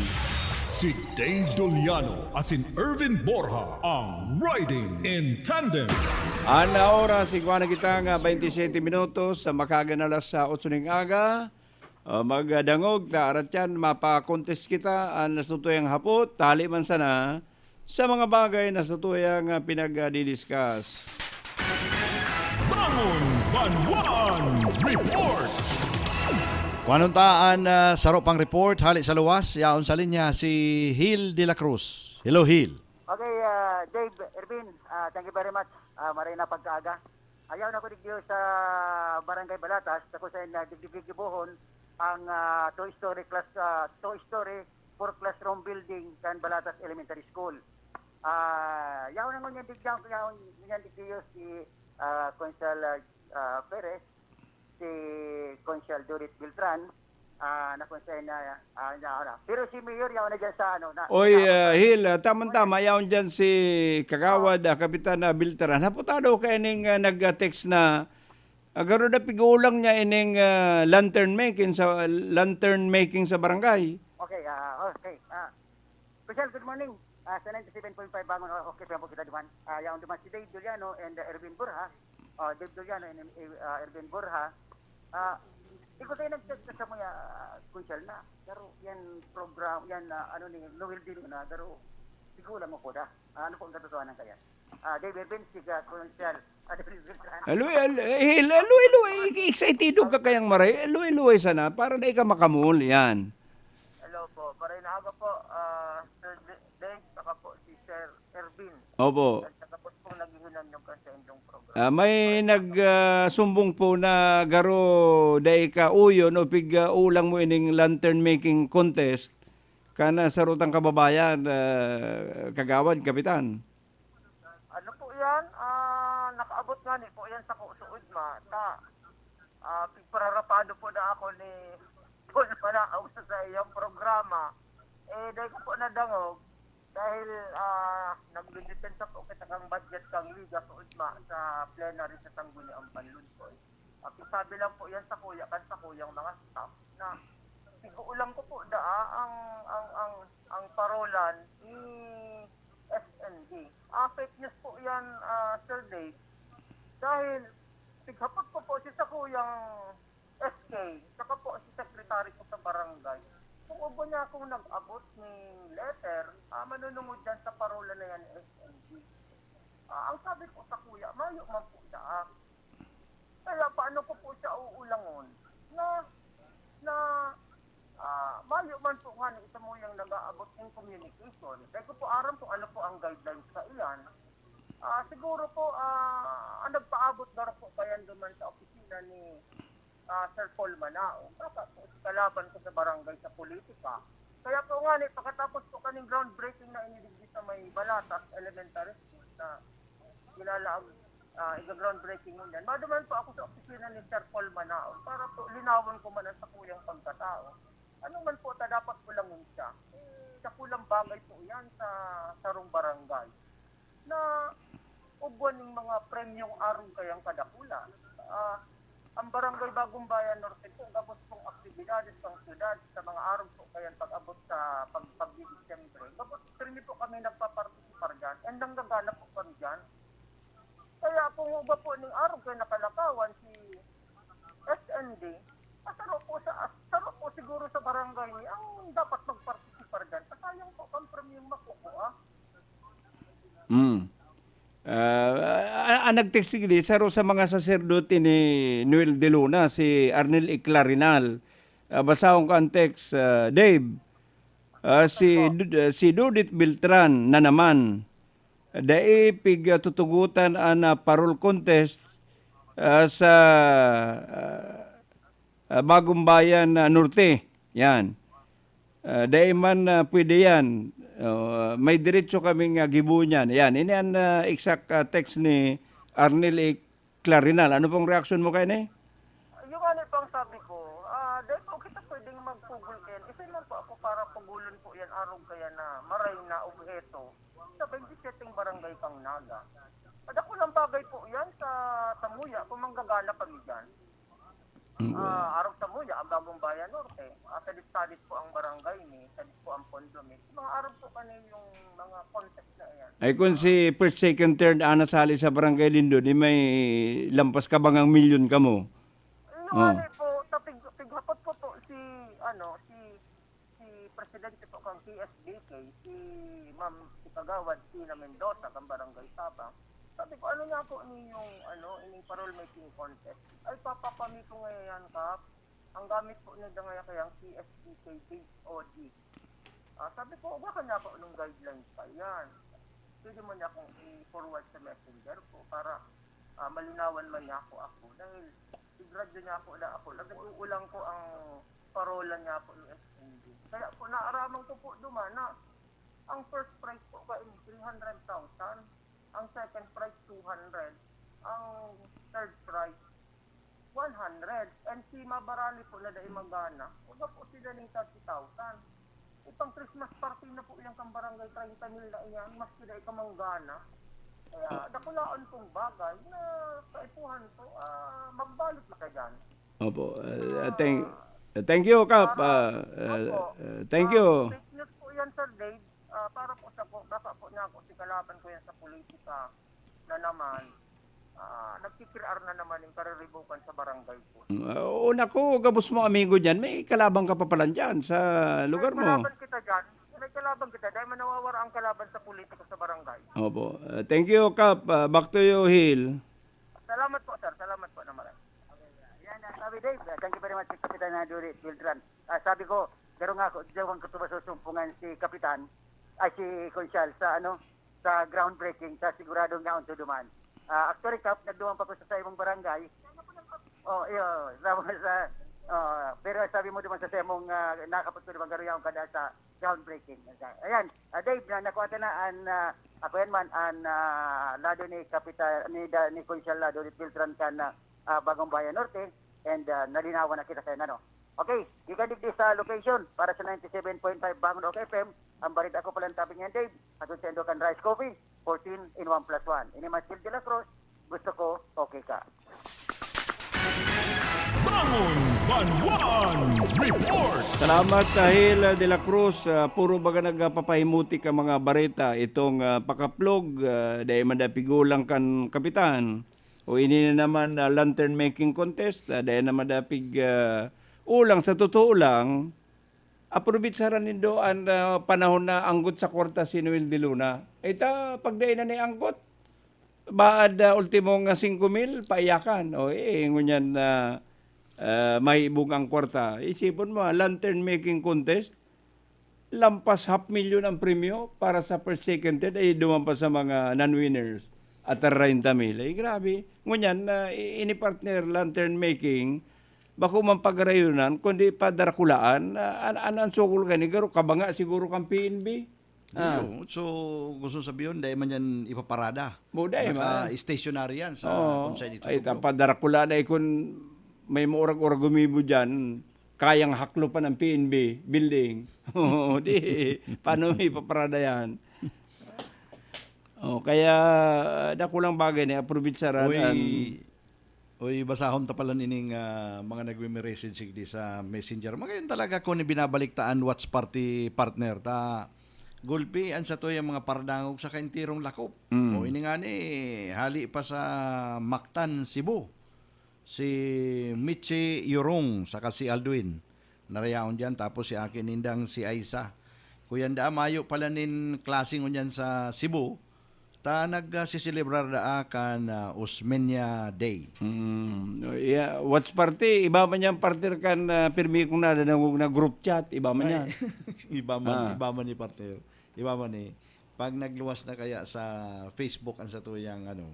Si Dave Doliano asin Erwin Borja ang Riding in Tandem. An oras, igwa na kita nga twenty-seven minutos sa makagan alas sa otso ning aga. Ah, magdangog ta, arat yan, mapa-contest kita, an nasutuyang hapot, tali man sana, sa mga bagay na satuyang, ah, pinagdidiscuss. Bangon Banwaan Report! Kuhanon ta an, ah, saro pang report, hali sa luwas, yaon sa linya si Hil de la Cruz. Hello, Hil. Okay, ah, Dave, Ervin, ah, thank you very much. Ah, maray na pagkaaga. Ayaw na ko digdiyo sa Barangay Balatas, sa kung saan na digdigigibohon ang, ah, two-story class, ah, two-story, four classroom building kan Balatas Elementary School. Ah, yaon na ngunyan digdiyo, yaon ngunyan digdiyo si, ah, Konsehal, ah, ah, Perez, si Konsehal Judith Beltran, ah, na kung saan na, ah, na, na. Pero si Mayor, yaon na dyan sa, ano, na, Oy, na, ah, Hil, ah, tamang-tama, yaon dyan si Kagawad, ah, Kapitan, ah, Beltran. Hapotado ka ining, ah, nag-text na, ah, garo na pig-uulang niya ining, ah, lantern making sa, lantern making sa barangay. Okay, ah, okay. Ah, Special, good morning. Ah, sa ninety-seven point five Bangon, oh, okay pa po kita duman. Ah, yaon duman si Dave Doliano and, uh, Erwin Borja. Ah, Dave Doliano and, uh, Erwin Borja. Ah, di ko tayo nag-text sa mga, ah, Konsehal na. Pero yan program, yan, ah, ano ni Noel Dino na, pero di ko lang ako da. Ah, ano po ang katotohanan kaya? Ah, Dave Erwin, si, ah, Konsehal. Ah, Dave Erwin. Aloy, aloy, eh, aloy, aloy, excited ka kayang maray. Aloy, aloy sana, para dai ka makamol, yan. Hello po. Maray na aga po, ah, Sir D-, Dave, saka po si Sir Ervin. Opo. At saka po pong naghihinanyog kan sa inyong program. Ah, may nag, ah, sumbong po na garo dai ka uyon o pig, ah, ulang mo ining lantern making contest. kan, ah, sarutang kababayan, ah, Kagawad, Kapitan? Ano po yan? Ah, nakaabot nga ni po yan sa ku-, suod ma. Ta, ah, pigpararapado po na ako ni Paul Manaog sa, sa iyang programa. Eh, dahil ko po nadangog, dahil, ah, nagdidepensa po kita kang budget kang Liga suod ma sa plenary sa Sangguniang Panlunsoy. At sabi lang po yan sa kuya, kan sa kuyang mga staff na sigulang ko po daa ang, ang, ang, ang parolan ni S N D. Ah, fake news po yan, ah, Sir Dave. Dahil pighapot ko po si sa kuyang S K, saka po si secretary ko sa barangay. Kung ubo niya akong nag-abot ni letter, ah, manunungod dyan sa parola na yan, S N D. Ah, ang sabi ko sa kuya, mayo man po daa. Kaya paano ko po siya uulangon na, na, ah, mayo man po nga ni isa mo yung nag-aabot ng communication. Kaya ko po aram kung ano po ang guidelines sa iyan. Ah, siguro po, ah, ang nagpaabot na po pa yan duman sa opisina ni, ah, Sir Paul Manao. Baka po si kalaban ko sa barangay sa politika. Kaya po nga ni, pagkatapos po kaning groundbreaking na inidigdi sa may Balatas Elementary School na kilala ang, ah, iga-groundbreaking mo niyan. Maduman po ako sa opisina ni Sir Paul Manaon para po linawon ko man ang sakuyang pagkatao. Ano man po ta dapat kulangon siya? Eh, dakulang bagay po yan sa sarong barangay na ugwan ng mga premyong arog kayang kadakula. Ah, ang Barangay Bagong Bayan Norte po, gabos pong aktibidades pang syudad sa mga arog po kayang pag-abot sa pag-, pagdi-Disyembre. Gabos, pirmi po kami nagpapartisipar dyan and nanggagana po kami dyan. Kaya kung uga po ning arog kay nakalakawan si S N D, ah, saro po sa, ah, saro po siguro sa barangay ni ang dapat magpartisipar dyan. Kasayang po kang premyong makukuha. Mm. Ah, ah, ang nag-text sigdi, saro sa mga saserdote ni Noel de Luna, si Arnel Iclarinal. Ah, basahon ko ang text, ah, Dave. Ah, si Opo. Dud-, ah, si Dudit Beltran na naman. Dai pig, ah, tutugotan an, ah, parol contest, ah, sa, ah, ah, Bagong Bayan, ah, Norte. Yan. Ah, dai man, ah, pwede yan. Oh, may diretso kaming, ah, gibo niyan. Yan. Ini an, ah, exact, ah, text ni Arnel E. Clarinal. Ano pong reaksyon mo kaini? Yung ano po ang sabi ko, ah, dai po kita pwedeng magpugol kayan. Isa man po ako para pugulon po yan, arog kaya na maray na obheto sa twenty-seven barangay kang Naga. Dakulang bagay po yan sa Tamuya kung manggagana kami dyan. Mm. Ah, arog Tamuya, ang Bagong Bayan Norte. Ah, sadit-sadit po ang barangay ni, sadit po ang pondo ni. Mga arog po kani yung mga concept na yan. Ay, kung si first, second, third, ah, nasali sa Barangay Lindon, di may lampas ka bangang milyon kamo? Yung Oh. ano po, tapig-, pighapot ko po si, ano, si, si Presidente po kang P S B K, si Ma'am, si Kagawad Tina Mendoza, kang Barangay Sabang. Sabi ko, "Ano nga po ni yung, ano, ining parol making contest?" Ay, papapami ko ngayon, Kap. Ang gamit po ni Dangaya kayang P S B K Base Audit. Ah, sabi ko, "Uga ka niya ako nung guidelines pa yan. Pwede mo niya akong i-forward sa messenger ko para, ah, malinawan man niya ako ako." Dahil sigurado niya ako na ako, nag-uulang ko ang parola niya ako ng S N D. Kaya po, naaraman ko po duman na ang first prize po ba in three hundred thousand, ang second prize two hundred, ang third prize one hundred. And si Mabarali po na dai magana, uga po sila ng thirty thousand. Ipang Christmas party na po yan kang barangay, thirty mil na iyan, maski dai ka manggana. Kaya Ah. dakulaon pong bagay na kaipuhan po, ah, magbalik na ka dyan. Opo. Ah, thank, thank you, Kap. Para, Ah, ah, opo. ah, thank Ah, you. Fake news po yan, Sir Dave. Ah, para po sa po, baka po niya ako si kalaban ko yan sa politika na naman. Ah, nagkikrear na naman yung kariribukan sa barangay po. Mm, ah, oo, naku, gabos mo, amigo, dyan. May kalaban ka pa pala dyan sa lugar May mo. kalaban kita dyan. May kalaban kita. Dahil manawawara ang kalaban sa politika sa barangay. Opo. Ah, thank you, Kap. Ah, back to you, Hil. Salamat po, sir. Salamat po na marami. Yan, ah, sabi, Dave, ah, thank you very much, Kapitan na Duri Beltran. Ah, sabi ko, pero nga ako, di ako ang katuba susumpungan si Kapitan, ay, si Konsyal sa, ano, sa groundbreaking, sa sigurado nga ang duman. Ah, actually, Kap, nagduman pa ko sa, sa ibang barangay. Oh, iyo, sa, sa, Ah, pero sabi mo naman sa semong, ah, nakapagod naman garo yaon kada sa groundbreaking. Ayan, ah, Dave, na nakuha ta na an, ah, ako yan man, an, ah, lado ni Kapitan, ni, da, ni Consial Lado ni Piltran kan, ah, ah, Bagong Bayan Norte, and, ah, nalinawan na kita kaya ano. Okay, gikan digdi sa location para sa ninety-seven point five Bangon OK F M, ang barit ako palang tabi niyan, Dave, hatod sa Indokan Rice Coffee, fourteen in one plus one. Ini man Phil de la Cruz, gusto ko, okay ka. Bangon Banwan Report! Salamat, Ahil de la Cruz. Ah, puro baga nagpapahimutik ang mga bareta. Itong, ah, pakaplog, ah, dahil man dapig ulang kan kapitan. O ini na naman, ah, lantern making contest. Ah, dahil naman dapig, ah, ulang. Sa totoo lang, aprobitsaran nindo an, ah, panahon na anggot sa kwarta si Noel de Luna. Ita, pagdai na ni anggot, baad, ah, ultimong, ah, singko mil, paiyakan. O, eh, ngunyan na, ah, may ibog ang kwarta. Isipon mo, ah, lantern making contest, lampas half million ang premyo para sa first, second, third, ay duman pa sa mga non-winners at treinta mil. Ay, grabe. Ngunyan, ah, i-, ini partner lantern making, bako man pagarayunan, kundi padarakulaan. Ah, an-, an-, ang sukol kani, garo, kabanga siguro kan P N B. Ah. Iyo, so, gusto sabihon, dai man yan ipaparada. Mo, dai man. Naka-stationary yan sa Oo. kung saan itutubo. Ay, tapad darakula na ikon may maurag-urag gumibo dyan, kayang haklopan ang P N B building. Oo, di, paano may ipaparada yan? Oh, kaya, dakulang bagay na, aprobitsaran Uy, ang Uy, basahon ta pala nining, ah, mga nagme-message sigdi sa Messenger. Magayon talaga kun ibinabalik ta an watch party, partner, ta gulpi an satuyang mga paradangog sa kaenterong lakop. Mm. O, ini ngani, hali pa sa Mactan, Cebu. Si Michi Yurong saka si Aldwin. Narayaon diyan, tapos si aki nindang si Aisa. Kuyan daa, mayo pala nin klase ngunyan sa Cebu, ta nagsiselebrar daa kan, ah, Osmeña Day. Mm. Yeah, watch party, iba man yan, partner, kan, ah, pirmi kong nadadangog na group chat, iba man Ay, yan. iba man, Ah. iba man ni partner. Iba man ni. Pag nagluwas na kaya sa Facebook ang satuyang, ano,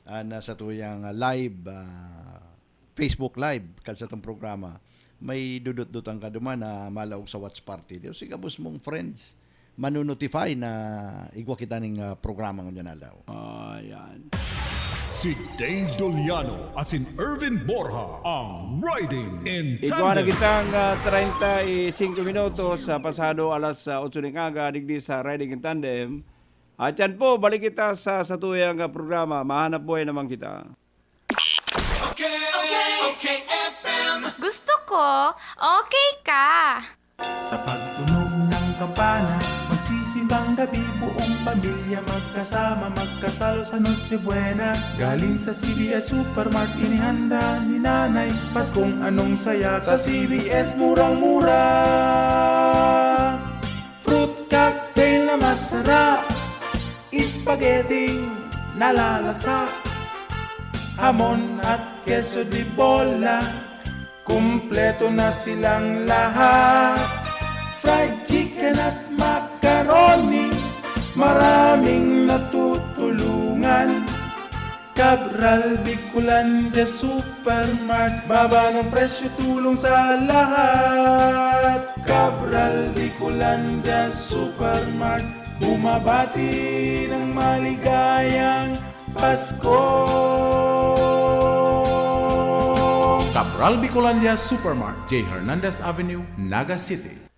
ah, na satuyang, ah, live, ah, Facebook Live kan satong programa, may dudot-dot ang kaduman na malaog sa watch party. Di, si gabos mong friends, manu-notify na igwa kita ning, ah, programa ngunyan aldaw. Ayan. Si Dave Doliano asin Ervin Borja ang Riding in Igwa na Tandem. kitang, ah, treinta y cinco minutos, ah, pasado alas, ah, otso ning aga, digdi sa Riding in Tandem. At yan po, balik kita sa satuyang, ah, programa. Mahanap buhay naman kita. Okay, okay, okay, F M. Gusto ko, okay ka. Sa pagtunog ng kampana, magsisimbang gabi, buong pamilya magkasama, magkasalo sa Noche Buena. Galing sa C V S Supermart, inihanda ni Nanay, Paskong anong saya sa C V S, murang-mura. Fruit cocktail na masarap, spaghetti nalalasa, hamon at queso de bola, kumpleto na silang lahat. Fried chicken at macaroni, maraming natutulungan. Cabral Bicolandia Supermart, baba ng presyo, tulong sa lahat. Cabral Bicolandia Supermart, bumabati ng maligayang Pasko. Cabral Bicolandia Supermart, J Hernandez Avenue, Naga City.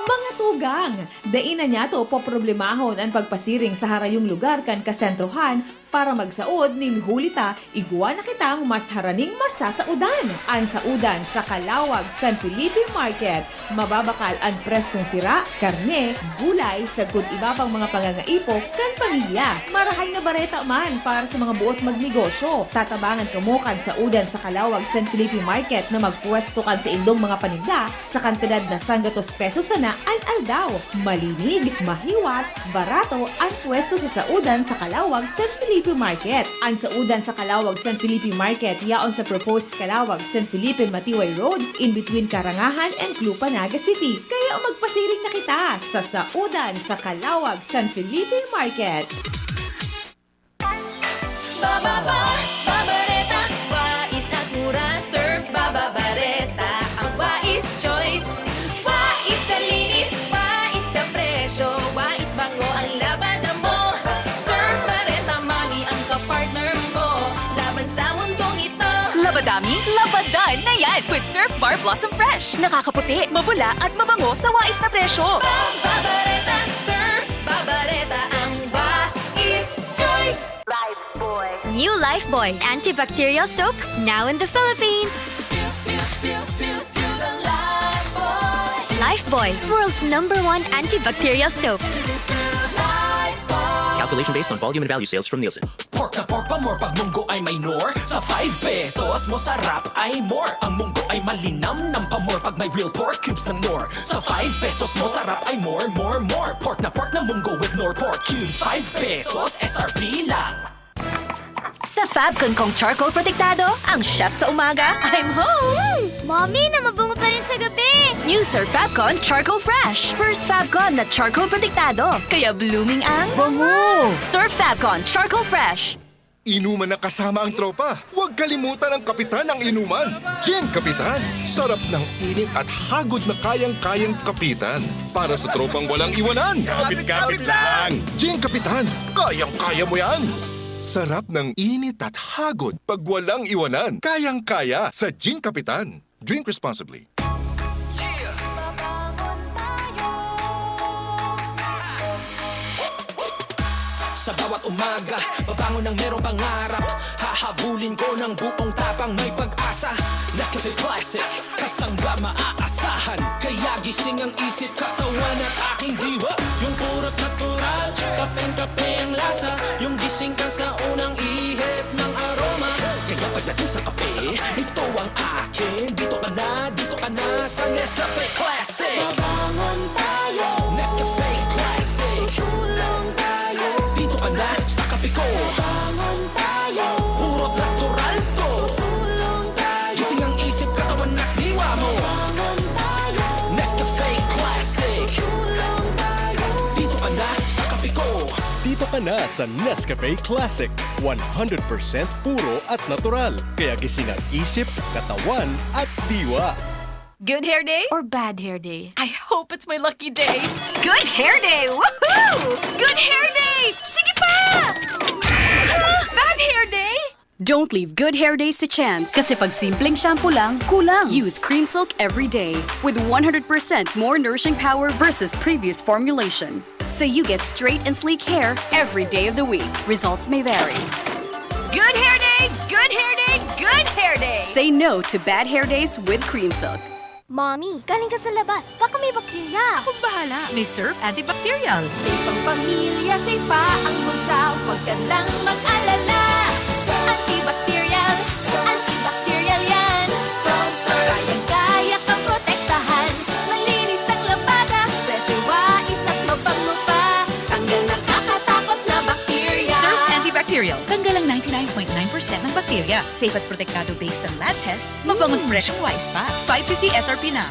Mga tugang, dai na niyato poproblemahon an pagpasiring sa harayong lugar kan kasentrohan para magsaod nin huli ta igwa na kitang mas haraning masasaodan. An saodan sa Calauag San Felipe Market. Mababakal an preskong sira, karne, gulay, sagkod iba pang mga pangangaipo kan pamilya. Marahay na bareta man para sa mga boot magnegosyo. Tatabangan kamo kan saodan sa Calauag San Felipe Market na magpwesto kan saindong mga paninda sa kantidad na sanggatos pesos sana an aldaw. Malinig, mahiwas, barato an pwesto sa saodan sa Calauag San Felipe Market. An saodan sa Calauag San Felipe Market yaon sa proposed Calauag San Felipe Matiway Road, in between Karangahan and Clupa, Naga City. Kaya magpasiring na kita sa saodan sa Calauag San Felipe Market. Bababa, babareta, wais at mura, serve Bar Blossom Fresh. Nakakaputi, mabula, at mabango sa wais na presyo. Babareta, sir! Babareta ang wais choice! New Lifebuoy antibacterial soap, now in the Philippines. Lifebuoy, world's number one antibacterial soap. Calculation based on volume and value sales from Nielsen. Pork na pork pa more pag munggo ay may Knorr. Sa five pesos, masarap ay more. Ang munggo ay malinamnam pa more pag may real pork cubes ng Knorr. Sa five pesos, masarap ay more, more, more. Pork na pork na munggo with Knorr pork cubes. Five pesos, S R P lang. Sa Fabcon kong charcoal protektado, ang chef sa umaga, I'm home! Mommy, na mabungo pa rin sa gabi! New Sir Fabcon Charcoal Fresh! First Fabcon na charcoal protektado, kaya blooming ang bango! Sir Fabcon Charcoal Fresh! Inuman na kasama ang tropa. Huwag kalimutan ang kapitan ng inuman. Gin Kapitan. Sarap ng init at hagod na kayang-kayang kapitan. Para sa tropang walang iwanan. Kapit-kapit lang. Gin Kapitan. Kayang-kaya mo yan. Sarap ng init at hagod pag walang iwanan. Kayang-kaya sa Gin Kapitan. Drink responsibly. Sa bawat umaga, babangon ng merong pangarap. Hahabulin ko ng buong tapang, may pag-asa. Nescafe Classic, kasangga maaasahan. Kaya gising ang isip, katawan at aking diwa. Yung purot natural, kapeng-kape ang lasa. Yung gising ka sa unang ihip ng aroma. Kaya pagdating sa kape, ito ang akin. Dito ka na, dito ka na sa Nescafe Classic. Mabangon tayo. Nescafe Classic. Susulong tayo. Dito ka na sa kape ko. Mabangon tayo. Puro natural to. Susulong tayo. Gising ang isip, katawan at diwa mo. Mabangon tayo. Nescafe Classic. Susulong tayo. Dito ka na sa kape ko. Dito ka na sa Nescafe Classic. One hundred percent puro at natural. Kaya gising ang isip, katawan at diwa. Good hair day or bad hair day? I hope it's my lucky day. Good hair day! Woohoo! Good hair day! Sige pa! Ah, bad hair day? Don't leave good hair days to chance. Kasi pag simpleng shampoo lang, kulang. Use Cream Silk every day with one hundred percent more nourishing power versus previous formulation. So you get straight and sleek hair every day of the week. Results may vary. Good hair day! Good hair day! Good hair day! Say no to bad hair days with Cream Silk. Mommy, galing ka sa labas. Baka may bakterya. Akong bahala. May Surf Antibacterial. Safe ang pamilya, safe pa ang bulsa. Huwag ka nang mag-alala. Antibacterial, antibacterial yan. Kayang-kaya kang protektahan. Malinis ng labada. Fresh, wais at mabango pa. Tanggal nakakatakot na bakterya. Surf Antibacterial. Tanggal ang ninety-nine point nine percent ng bakterya. Safe at protektado based on lab tests. Mabango't presyong wais pa. Five fifty S R P na.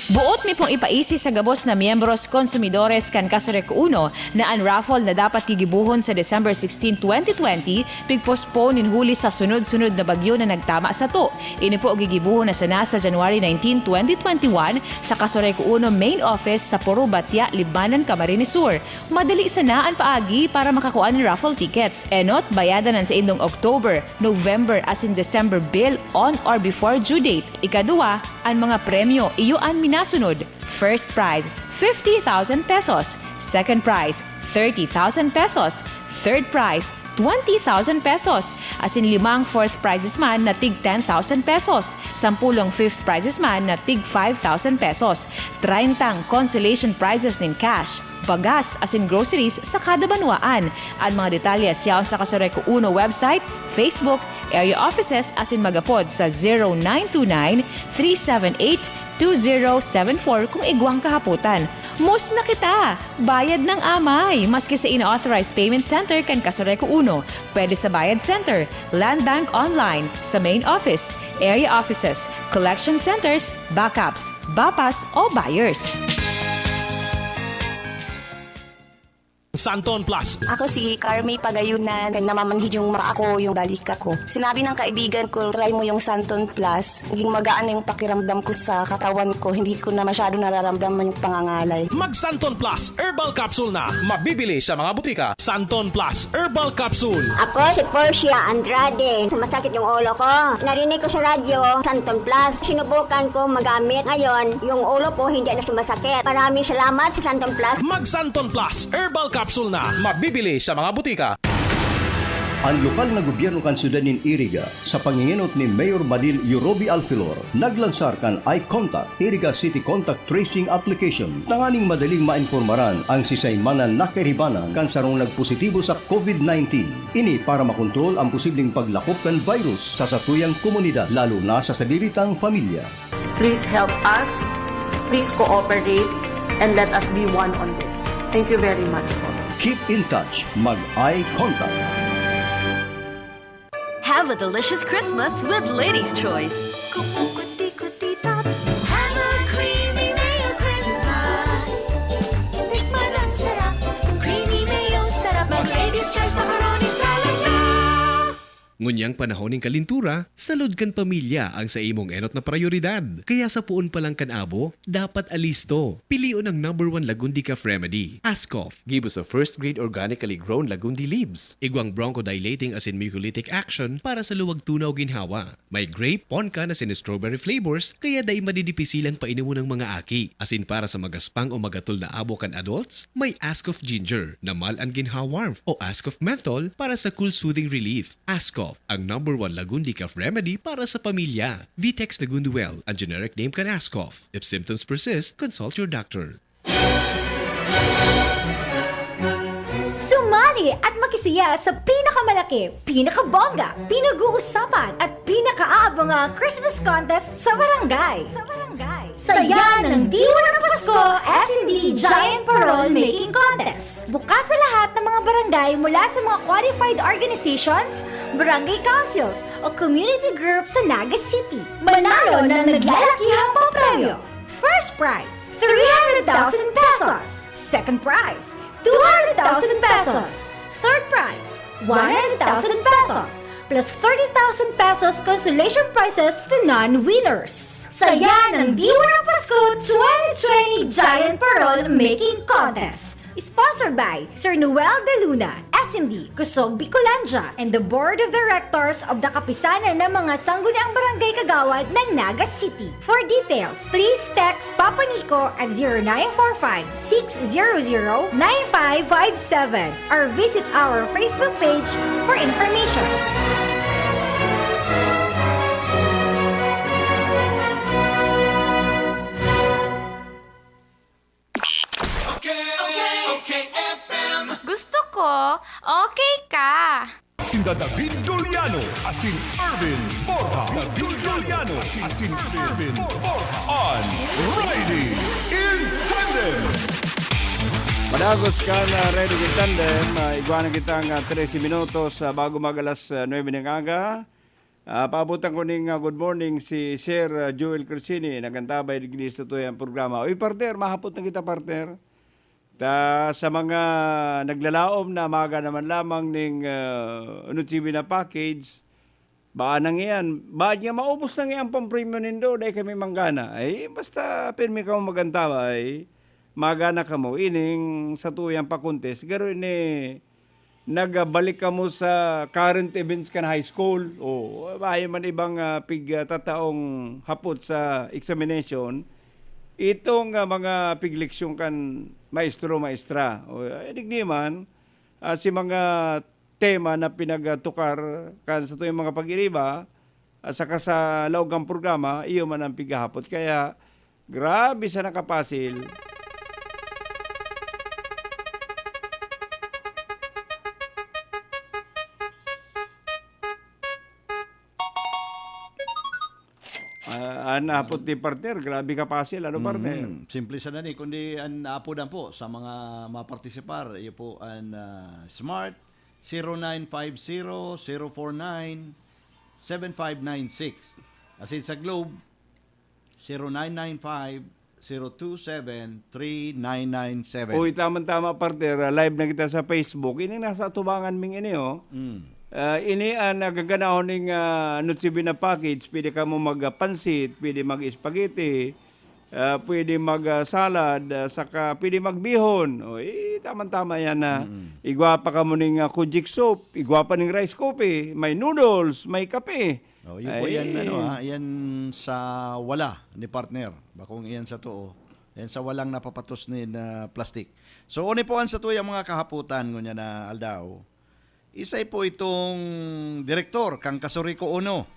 Boot mi pong ipaisi sa gabos na miyembros, konsumidores kan Kasoreko Uno, na an raffle na dapat gigibohon sa December sixteen, twenty twenty, pigpostpone nin huli sa sunod-sunod na bagyo na nagtama sato. Ini po gigibohon na sana sa January nineteen, twenty twenty-one, sa Kasoreko Uno Main Office sa Puro Batia, Libmanan, Camarines Sur. Madali sana an paagi para makakua nin raffle tickets. Enot, bayadan an saindong October, November asin December bill on or before due date. Ikaduwa, an mga premyo iyo an minasunod. First prize, fifty thousand pesos. Second prize, thirty thousand pesos. Third prize, twenty thousand pesos. Asin limang fourth prizes man na tig ten thousand pesos. Sampulong fifth prizes man na tig five thousand pesos. Treyntang consolation prizes nin cash, bagas asin groceries sa kada banwaan. An mga detalye yaon sa Kasoreko Uno website, Facebook, area offices asin mag-apod sa zero nine two nine, three seven eight, two zero seven four kung igwang kahapotan. Mos na kita! Bayad nang amay, maski sa ina-authorized payment center kan Kasoreko Uno. Pwede sa Bayad Center, Land Bank Online, sa main office, area offices, collection centers, backups, BAPAS o buyers. Santon Plus. Ako si Carmi Pagayunan, namamanhid yung mata ko, yung balikat ko. Sinabi ng kaibigan ko, "Try mo yung Santon Plus." Naging magaan na yung pakiramdam ko sa katawan ko. Hindi ko na masyado nararamdaman yung pangangalay. Mag Santon Plus Herbal Capsule na. Mabibili sa mga butika. Santon Plus Herbal Capsule. Ako si Portia Andrade. Sumasakit yung ulo ko. Narinig ko sa radyo, Santon Plus. Sinubukan ko magamit. Ngayon, yung ulo ko hindi na sumasakit. Maraming salamat sa Santon Plus. Mag Santon Plus Herbal Capsule na. Mabibili sa mga butika. An lokal na gobyerno kan syudad nin Iriga, sa pangengenot ni Mayor Badil Yorobi Alfilor, naglansar kan Eye Contact, Iriga City Contact Tracing Application, tanganing madaling maimpormaran an sisay man na nakairibanan kan sarong nagpositibo sa COVID nineteen. Ini para makontrol an posibleng paglakop kan virus sa satuyang komunidad, lalo na sa sadiri tang pamilya. Please help us, please cooperate, and let us be one on this. Thank you very much po. Keep in touch, mag-eye contact. Have a delicious Christmas with Ladies' Choice. Kukuti-kuti tap. Have a creamy mayo Christmas. Tikman ang sarap. Creamy mayo, sarap mag Ladies' Choice macaroni salad na. Ngunyan panahon nin kalintura, salud kan pamilya ang sa imong enot na prayoridad. Kaya sa poon pa lang kan abo, dapat alisto. Pilion ang number one Lagundi Cough Remedy, Ascough. Give us a first-grade organically grown Lagundi leaves. Igwang bronchodilating asin mucolytic action para sa luwag tunaw ginhawa. May grape, ponkan asin strawberry flavors, kaya dai madidipisilang painomon ng mga aki. Asin para sa magaspang o magatol na abo kan adults, may Ascough Ginger na mild an ginhawa warmth o Ascough Menthol para sa cool soothing relief. Ascough, ang number one Lagundi cough remedy para sa pamilya. Vitex Lagunduel, ang generic name kan Ascough. If symptoms persist, consult your doctor. Sumali at makisaya sa pinakamalaki, pinakabongga, pinag-uusapan at pinakaaabangang Christmas contest sa barangay. Sa barangay. Saya ng Diwa ng Pasko S and D Giant Parol Making Contest. Bukas sa lahat ng mga barangay mula sa mga qualified organizations, barangay councils, o community groups sa Naga City. Manalo ng naglalakihang papremyo. First prize, three hundred thousand pesos. Second prize, two hundred thousand pesos. Third prize, one hundred thousand pesos. Plus thirty thousand pesos consolation prizes to non-winners. Saya ng Diwa ng Pasko twenty twenty Giant Parol Making Contest. Sponsored by Sir Noel De Luna, S and D, Kusog Bicolandia, and the Board of Directors of the Kapisanan ng mga Sangguniang Barangay Kagawad ng Naga City. For details, please text Papa Nico at zero nine four five, six zero zero, nine five five seven or visit our Facebook page for information. Okay, okay, okay, F M. Gusto ko, okay ka. Sinda David Doliano, asin Erwin Borja. David Doliano, asin Erwin Borja. On Ready in Tandem. Madagos kan, ah, Ready in Tandem. Ah, igwa na kitang, ah, trese minutos, ah, bago mag alas, ah, nuebe ng aga. Ah, paabutan ko ning, ah, good morning si Sir, ah, Joel Crescini, nagantabay digdi sa tuyang programa. Uy, partner, mahapot na kita, partner. Ta, sa mga naglalaom na maga naman lamang ning, ah, Noche Buena package, baa na ngayan, baa niya maubos na ngayan pampremyo nindo, dai kami manggana. Ay, basta pirmi kamo magantabay, magana kamo, ining sa tuyang pa-contest. Garo ini, nagbalik kamo sa current events kan high school. O, maayo man ibang, ah, pig, ah, tataong hapot sa examination. Itong, ah, mga pigleksyon kan maestro, maestra. O, eh, digdi man, ah, si mga tema na pinagtukar kan sa tuyang mga pag-iriba, at saka sa laog kan programa, iyo man ang pighahapot. Kaya, grabe sa nakapasil. Ah, an hapot ni partner, grabe ka pasil, ano, partner? Mm, simple sana ni, kundi an apo dan po sa mga mapartisipar, iyo po an, ah, Smart, zero nine five zero, zero four nine, seven five nine six. Asin sa Globe, zero nine nine five, Zero two seven three nine nine seven. Uy, tamang-tama, partner. Ah, live na kita sa Facebook. Ini nasa atubangan ming ini, oh. Mm. Ah, ini ang nagaganahon ning, ah, Noche Buena package. Pwede kamo mag, ah, pansit, pwede mag-spaghetti, ah, pwede mag, ah, salad, ah, saka pwede magbihon. Uy, tamang-tama yan na Mm. igwa pa kamo ning, ah, kojic soup, igwa pa ning rice coffee, may noodles, may kape. Oh, yun po yan, ano, Ay. ah, yan sa wala ni partner. Bakong iyan sa too. Yan sa walang napapatos nin, ah, plastik. So, uni po ang satuyang mga kahapotan ngunyan na aldaw. Isay po itong direktor kan Kasuriko Uno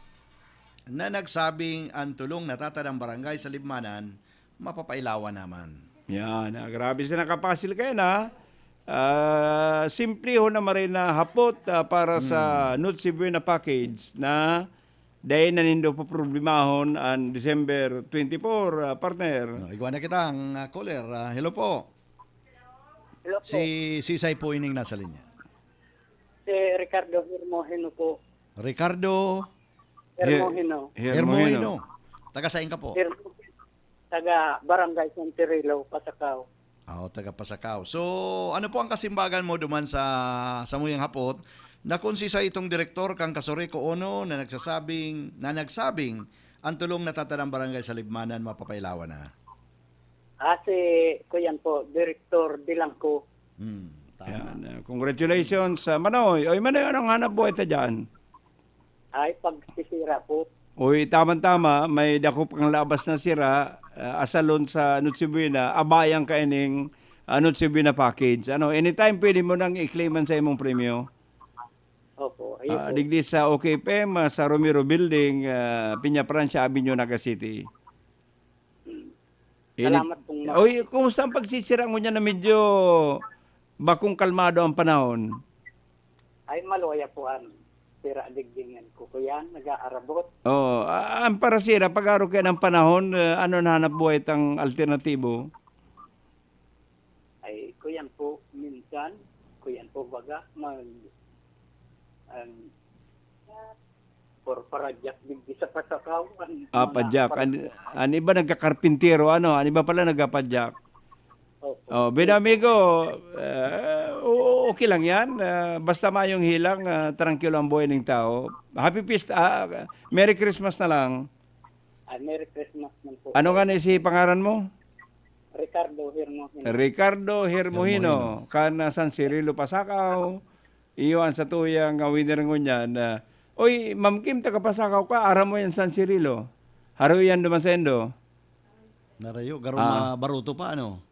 na nagsabing ang tulong natatadang barangay sa Libmanan mapapailawan naman. Yan, ah, grabe siya nakapasil kayo na. Ah, simple ho na maray na hapot, ah, para sa Hmm. Noche Buena package na dahil na nindo poproblemahon ang December twenty-four, ah, partner. No, igwa na kita ang, ah, caller. Ah, hello po. Hello po. Si, si Isay po ining nasa linya. Si Ricardo Hermogeno po. Ricardo Her-, Hermogeno. Hermogeno. Hermogeno. Taga saan ka po? Hermo-, taga Barangay San Cirilo, Pasacao. Ah, taga Pasacao. So, ano po ang kasimbagan mo duman sa samuyang hapot na kung sisay itong direktor kan Kasuriko Uno na nagsasabing, na nagsabing, ang tulong natatadang barangay sa Libmanan mapapailawan na? Ah, si, kuyan po, Direktor Dilangco. Hmm, tama. Yan, ah, congratulations, ah, Manoy. Oy, Manoy, anong hanap buhay ta dyan? Ay, pagsisira po. Uy, tamang-tama, may dakop kang labas na sira, ah, asalon sa Noche Buena, abayan ka ining, ah, Noche Buena package. Ano, anytime pwede mo nang i-claim an sa imong premyo. Opo, ayun Ah, po. digdi sa OK P M, ah, sa Romero Building, ah, Peña Francia Avenue, Naga City. Hmm. Init. Salamat pong ma- Oy, kumusta ang pagsisira ngunyan na medyo bakong kalmado ang panahon? Ay, maluya po an sira digdi ngan kukuyan, nag-aarabot. Oo, a-, ang parasira, pag-aro kaya ng panahon, eh, ano na hanap buhay tang alternatibo? Ay, kuyan po, minsan, kuyan po baga, mag-, ang, por-, paradyak digdi sa Pasacao, an Ah, mga padyak. An, parang an iba nagkakarpintero, ano, an iba pala nagkapadyak. Opo. Oh, bilang amigo, eh, o-, okay lang yan. Ah, basta mayong hilang, ah, trangkilo ang buhay ng tao. Happy Fiesta, ah, Merry Christmas na lang. Ah, Merry Christmas man po. Ano nga ni si pangaran mo? Ricardo Hermogeno. Ricardo Hermogeno, Hermogeno. Kan, ah, San Cirilo, Pasacao. Iyo ang satuyang, ah, winner ngunyan, ah, oy, Ma'am Kim, taga Pasacao ka, aram mo yan San Cirilo? Haro yan duman saindo? Narayo, garo Ah. ma-, baruto pa, ano?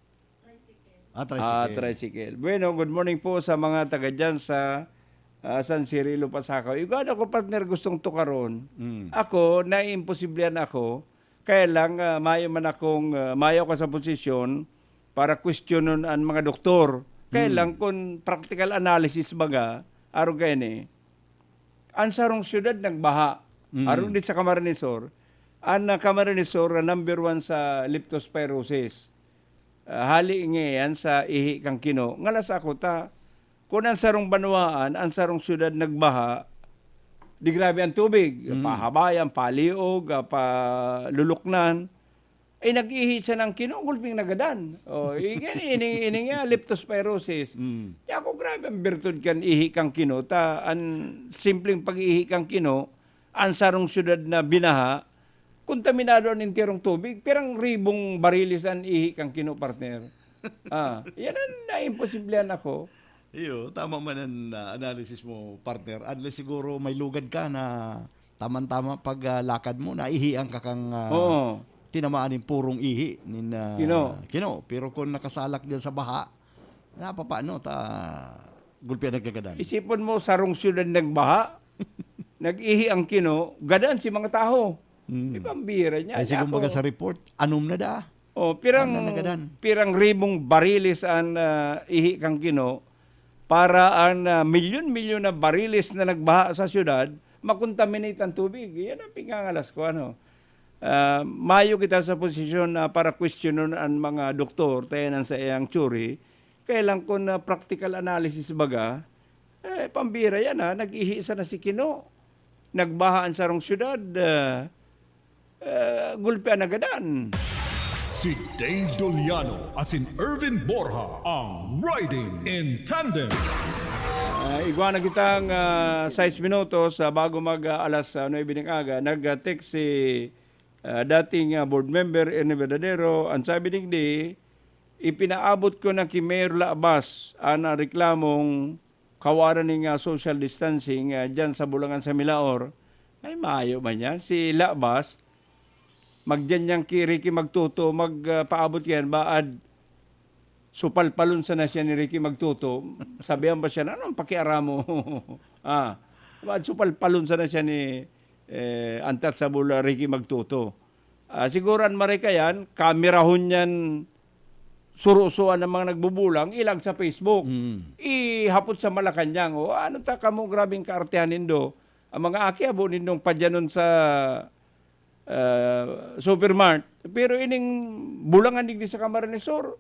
Ah, Ah, tricycle. tricycle. Bueno, good morning po sa mga taga dyan sa, ah, San Cirilo, Pasacao. Igwa na ko, partner, gustong tukaron. Mm. Ako, naiimposiblihan ako. Kaya lang, ah, mayo man akong, ah, mayo ako sa posisyon para kwestiyonon an mga doktor. Kaya Mm. lang, kung practical analysis baga, arog kaini, an sarong syudad nagbaha. Mm. Arog din sa Camarines Sur, an, ah, Camarines Sur, ah, number one sa leptospirosis. Ah, hali nga yan sa ihi kan kino. Ngala sa ako ta, kun an sarong banwaan, an sarong syudad nagbaha, di grabe ang tubig, Mm. pahabayan, paliog, ah, paluluknan. Eh, nag-ihi siya ng kino, gulping nagadan. Oh, i-, ini, ini, ini nga, leptospirosis. Mm. Kaya ako, grabe ang birtud kan ihi kang kino. Ta, an simpleng pag-ihi kang kino, an sarong syudad na binaha, kontaminado an enterong tubig. Pirang ribong barilis an ihi kang kino, partner. Ah, yan ang naimposiblihan ako. Iyo, tama man ang, ah, analysis mo, partner. Unless siguro may lugad ka na tama-tama pag, ah, lakad mo, naihian ka kang, ah, Oo. tinamaan nin purong ihi nin, ah, Kino. kino. Pero kung nakasalak diyan sa baha, napapaano ta, gulpi ang nagkagadan. Isipon mo, sarong syudad nagbaha, nag-ihi ang kino, gadan si mga tawo. Mm. Di ba, ang bira niya? Ay, Niya siya kumbaga ako. sa report, anom na da. Oh, pirang, Ano na gadan? pirang ribong barilis an, ah, ihi kang kino, para an, ah, milyon-milyon na barilis na nagbaha sa syudad, makontaminate ang tubig. Yan ang pingangalas ko, ano. Ah, mayo kita sa posisyon na para kwestiyonon an mga doktor, tayo nang sa iyang theory. Kaya lang kung, ah, practical analysis baga, eh, pambira yan, ha. Nag-ihi sana si kino. Nagbaha ang sarong syudad, ah, ah, gulpi ang nagadan. Si Dave Doliano asin Ervin Borja ang Riding in Tandem. Ah, igwa na kitang ah, sais minutos ah, bago mag ah, alas ah, nuebe ng aga. Nag-text si ah, dating ah, board member Ernie Verdadero. Ang sabi digdi, ipinaabot ko na ki Mayor Labas ang ah, reklamong kawaran ning ah, social distancing ah, dyan sa Bulangan sa Milaor. Ay, maayo man yan. Si Labas, magdyan niyang ki Ricky Magtuto, magpaabot yan, baad supalpalon sana siya ni Ricky Magtuto. Sabihan pa siya, "Anong pakiaram mo?" ah, baad supalpalon sana siya ni eh, antat sa bula Ricky Magtuto. Ah, siguro an mareka yan, kamerahon yan, surusuan ang mga nagbubulang, ilag sa Facebook. Mm. Ihapot sa Malacanang, o ano ta kamo grabing kaartehan nindo? Ang mga aki, abo nindong padyanon sa ah, supermart. Pero ining bulangan digdi sa Camarines Sur,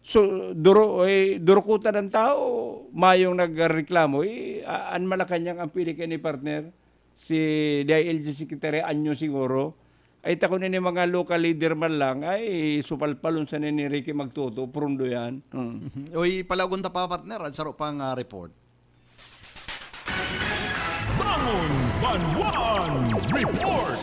so, duro, eh, durukutan ng tao, mayong nagreklamo. Eh, a- an Malacanang ang pili kay ni partner, si D I L G Secretary Anyo siguro. Ay, takon ini mga local leader man lang, ay, supalpalon sa ni Ricky Magtuto, prundo yan. Mm. Uy, palagon ta pa, partner, ang saro pang ah, report. Bangon Banwaan Report.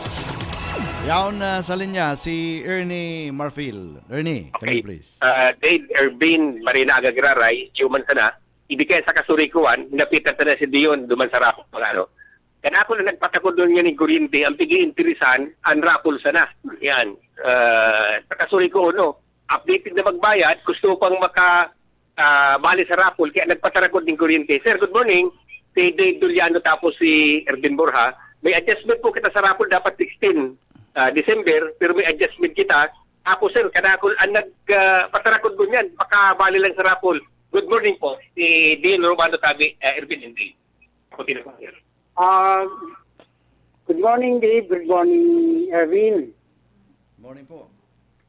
Yaon na sa linya si Ernie Marfil. Ernie, come Okay. in, please. Ah, Dave, Ervin, Marina Agagiraray, human sana. Ibigay sa kasurikuan, hinapitan sana si Dion, duman sa Rapo, mga ano. Kaya ako na nagpatakod doon nga ni Guriente, ang pigi-interesan, ang raffle sana. Yan. Ah, sa kasurikuan, no? Updated na magbayad, gusto pang maka ah, bali sa raffle, kaya nagpatakod ning kuryente. Sir, good morning. Si Dave Doliano tapos si Ervin Borja. May adjustment po kita sa raffle, dapat sixteen ah, December, pero may adjustment kita. Ako, sir, kanakol ang nagpatarakod ko niyan, makabali lang sa raffle. Good morning po, si Dean Romano Tabi, uh, Ervin Henry. Ako din po, sir. Ah, good morning, Dave. Good morning, Erwin. Morning po.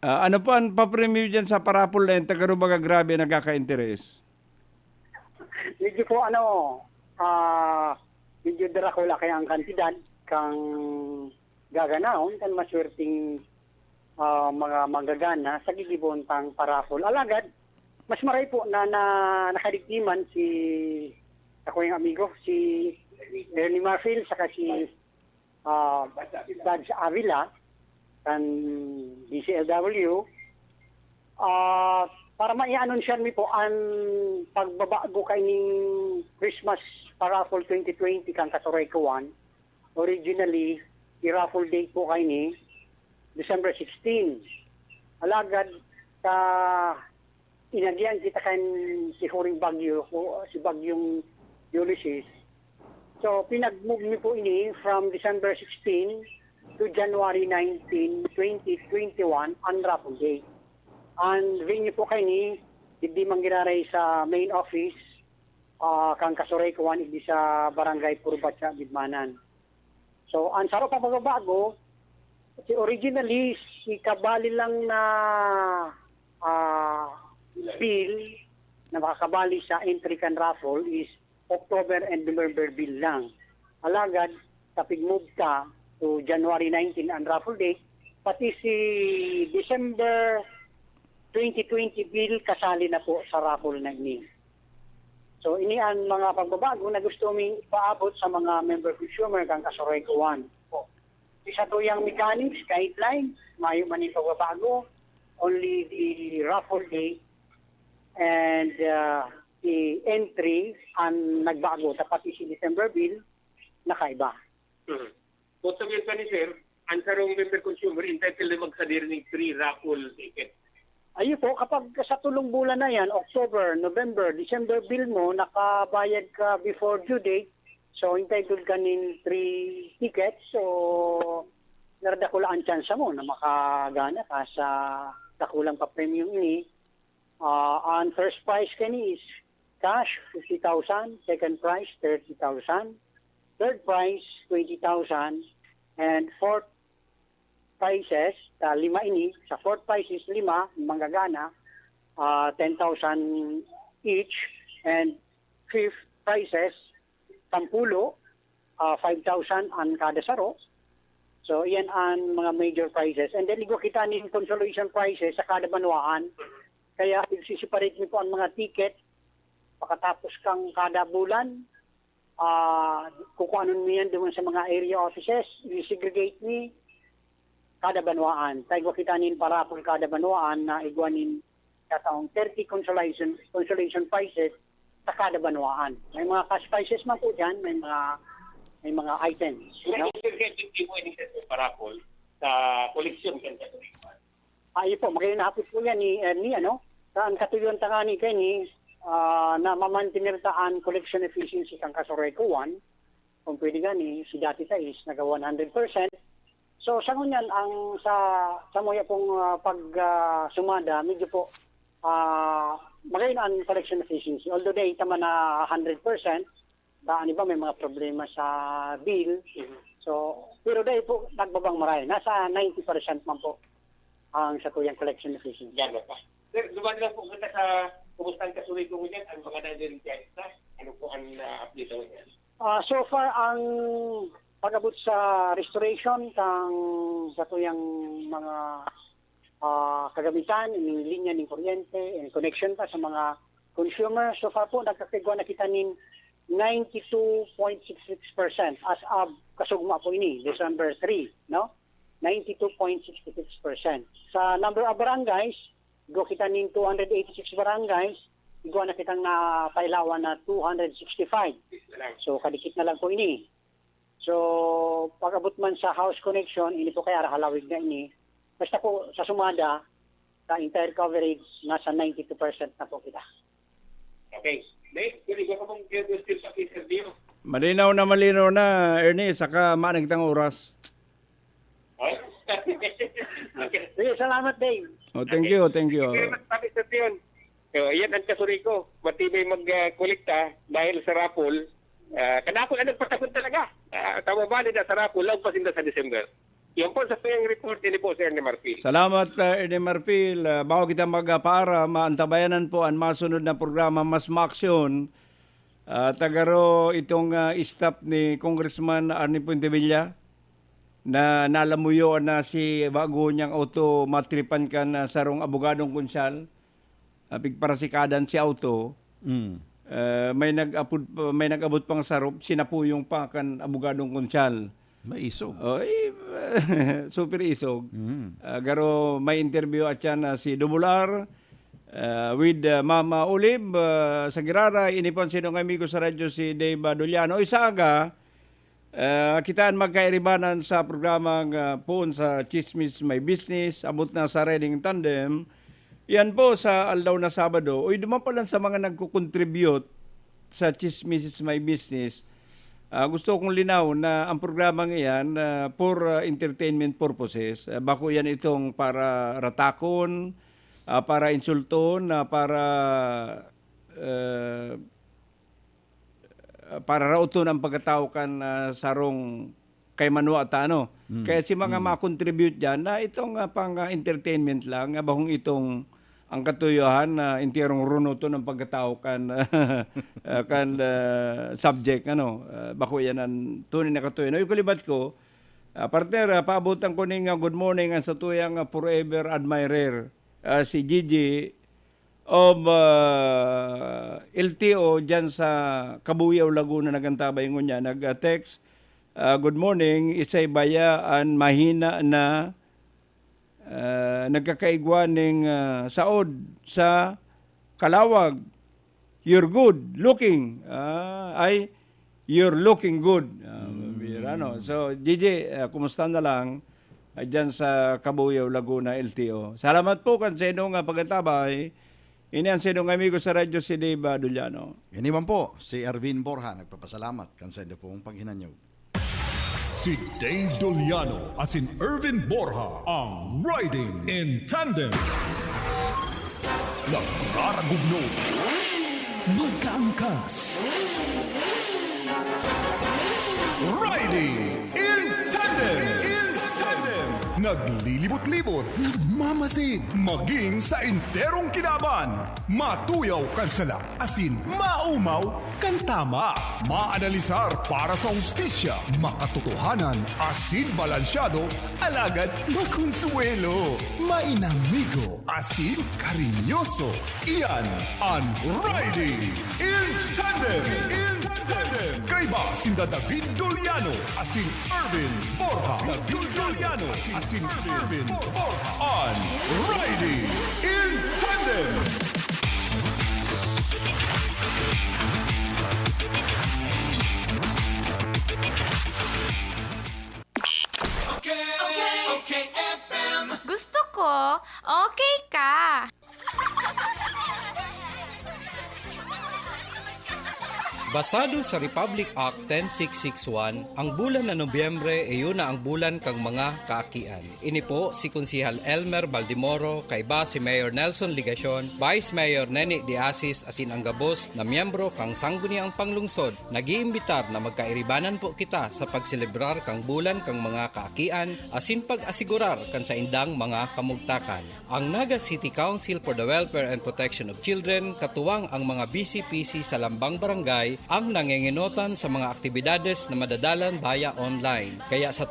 Ah, ano po ang papremyo dyan sa parapol na yun? Taga Rubaga, grabe, nagkaka-interes. Medyo po, ano, ah, medyo darakula kaya ang kantidad kang gaganahon kan maswerteng ah, mga manggagana sa gigibon tang parapol. Alagad, mas maray po na, na nakadigdi man si ako yung amigo, si Ernie Marfil, saka si ah, Dads Avila, kan D C L W. Ah, para maianunsyan mi po ang pagbabago kaining Christmas Paraffle twenty twenty kan Katoray Kuan. Originally, i-raffle date po kaini December sixteen. Alagad sa inagyan kita kan si Huring Bagyo, o si Bagyong Ulysses. So, pinag-move mi po ini from December sixteen to January nineteen, twenty twenty-one, ang raffle date. Ang venue po kaini, digdi man giraray sa main office, ah, kan Kasuray Kuan, digdi sa Barangay Purbatsa, Gidmanan. So, ang saro pa pagbabago, si originally, si kabali lang na ah, bill na makakabali sa entry kan raffle is October and November bill lang. Alagad, kapig-move ta to January nineteen ang raffle date, pati si December twenty twenty bill kasali na po sa raffle na ini. So, ini ang mga pagbabago na gusto ming ipaabot sa mga member consumer kan Kasuray Kuan. Sa tuyang mechanics, guidelines, mayo man ning pagbabago, only the raffle date and uh, the entry ang nagbago, ta pati si December bill, nakaiba. Mhm. Bukod sa biyan pa ni sir, ang sarong member consumer entitled na magsadiri ng free raffle ticket. Ayun po, kapag sa tulong bulan na yan, October, November, December bill mo, nakabayad ka before due date, so entitled ka nin three tickets, so nardakula ang tsansa mo na makagana ka sa dakulang papremyong ini. Ah, ang first prize kani is cash, fifty thousand, second prize, thirty thousand, third prize, twenty thousand, and fourth prizes, ah, lima ini, sa fourth prizes, lima, manggagana, ah, ten thousand each, and fifth prizes, sampulo, ah, five thousand ang kada saro, So, iyan ang mga major prizes. And then, igwa kita nin consolation prizes sa kada banwaan. Kaya, igsi-separate mi po ang mga ticket. Pakatapos kang kada bulan, ah, kukuanon mi yan doon sa mga area offices. I-segregate mi kada banwaan. Ta igwa kita nin parapol kada banwaan na igwa nin kataong thirty consolation, consolation prizes sa kada banwaan. May mga cash prizes man po dyan, may mga, may mga items, no? Sir, sir, sir, sir, pwede sa parapol sa koleksyon kan Katoliko. Ah, iyo po, magandang hapon po yan ni Ernie, ano? Sa ang katuyon ta nga ni Kenny, ah, na mamantener ta an collection efficiency kan Casureco One, kung pwede gani, si dati ta is naga one hundred percent. So, sa ngunyan, ang sa, sa muya pong, ah, pag, ah, sumada, medyo po, ah, magayon ang collection efficiency. Although dai ta man na hundred percent, ta, ano ba, may mga problema sa bill. Mhm. So, pero dai po nagbabang maray. Nasa ninety percent man po ang satuyang collection efficiency. Gano'n pa. Sir, duman lang po kita sa kumusta ang Kasureco ngunyan, ang mga nagre-retire na? Ano po ang, ah, update ngunyan? Ah, so far, ang pag-abot sa restoration kang satuyang mga, ah, kagamitan, ning linya ning kuryente, and connection pa sa mga consumer, so far po, nakakaigwa na kita nin ninety-two point six six percent as of kasugma po ini, December three, no? Ninety-two point six six percent. Sa number of barangays, igwa kita nin two hundred eighty-six barangays, igwa na kitang napailawan na two hundred sixty-five. So, kadikit na lang po ini. So, pag-abot man sa house connection, ini po kaya halawig na ini. Basta po, sa sumada, sa entire coverage, nasa ninety-two percent na po kita. Okay. Dave, pwede ba akong question pa kay Sir Dio? Malinaw na, malinaw na, Ernie, saka maanag tang oras. Oh? Okay. Sige, salamat, Dave. Oh, thank Okay. you, thank you. Sige, salamat, Sir Dio. So, yan ang Kasureco. Matibay mag, ah, kolekta dahil sa raffle. Ah, kadakol ang nagpatahon talaga. Ah, tama ba, nila sa raffle, laog pa sinda sa December. Yan po sa tuyang report, ini po si Ernie Marfil. Salamat, ah, Ernie Marfil. Ah, bago kita magpaara, maantabayanan po ang masunod na programa, Mas Maaksyon. Ah, tagaro itong, ah, staff ni Congressman Arnie Fuentebella na nalamuyoan na si bago niyang auto matripan kan, ah, sarong abogadong konsyal. Ah, pigparasikadan si auto. Mm. Ah, may nag-apod pa, may nag-abot pang sarop, sinapuyong pa kan abogadong konsyal. Maisog. Oh, eh, super isog. Mm. Ah, garo may interview at yan, ah, si Double R, ah, with, ah, Mama Olive, ah, sa Giraray, ini po ang sinong amigo sa radyo, si Dave Doliano. Isa aga, ah, kita an magkairibanan sa programang, ah, Poon sa Chismis May Business, abot na sa Riding Tandem. Yan po sa aldaw na Sabado. Uy, duman pa lang sa mga nagko-contribute sa Chismis May Business. Ah, gusto kong linaw na ang programang iyan, ah, for, ah, entertainment purposes. Ah, bako yan itong para ratakon, ah, para insulton, ah, para, ah, para raoton ang pagkatao kan, ah, sarong kay manwa ta, ano. Mm. Kaya si mga Mm. ma-contribute dyan na itong, ah, pang, ah, entertainment lang, ah, bahong itong ang katuyohan na enterong runoton ang pagkatao kan, ah, kan, ah, subject, ano. Ah, bako yan ang tunay na katuyohan. Uy, kalibat ko, ah, partner, ah, paabotan ko ning, ah, good morning ang satuyang, ah, forever admirer, ah, si Gigi of, ah, L T O dyan sa Cabuyao, Laguna, nagantabay ngunyan. Nag, ah, text, ah, "Good morning, isay baya an mahina na, ah, nagkakaigwa ning, ah, saod sa Calawag? You're good looking." Ah, ay, "You're looking good." Ah, Mm. bira, no? So, Gigi, ah, kumusta na lang, ah, dyan sa Cabuyao, Laguna, L T O? Salamat po kan sa inyong, ah, pagkatabay. Ini ang sa inyong amigo sa radyo, si Dave, ah, Doliano. Ini man po, si Erwin Borja, nagpapasalamat kan sa inyo pong paghinanyog. Si Dave Doliano asin Erwin Borja, ang Riding in Tandem. Nagraragugno. Mag-aangkas. Riding in Tandem. In Tandem. Naglilibot-libot, nagmamasid, maging sa enterong kinaban. Matuyaw kan sala, asin maumaw kan tama. Maanalisar para sa hustisya, makatotohanan, asin balansyado, alagad makonsuelo, mainamigo, asin karinyoso. Iyan an Riding in Tandem. In Tandem. Kaiba sinda David Doliano asin Erwin Borja. David Doliano asin Erwin Borja. An Riding in Tandem. Gusto ko, okay ka. Basado sa Republic Act ten six six one, ang bulan na Nobyembre iyo na ang bulan kan mga kaakian. Ini po si Konsehal Elmer Baldimoro, kaiba si Mayor Nelson Legacion, Vice Mayor Neni De Asis asin ang gabos na miyembro kan Sangguniang Panglungsod nag-iimbitar na magkairibanan po kita sa pagselebrar kan bulan kan mga kaakian asin pag-asigurar kan saindang mga kamugtakan. Ang Naga City Council for the Welfare and Protection of Children, katuwang ang mga B C P C sa lambang barangay, ang nangengenotan sa mga aktibidades na madadalan via online. Kaya sa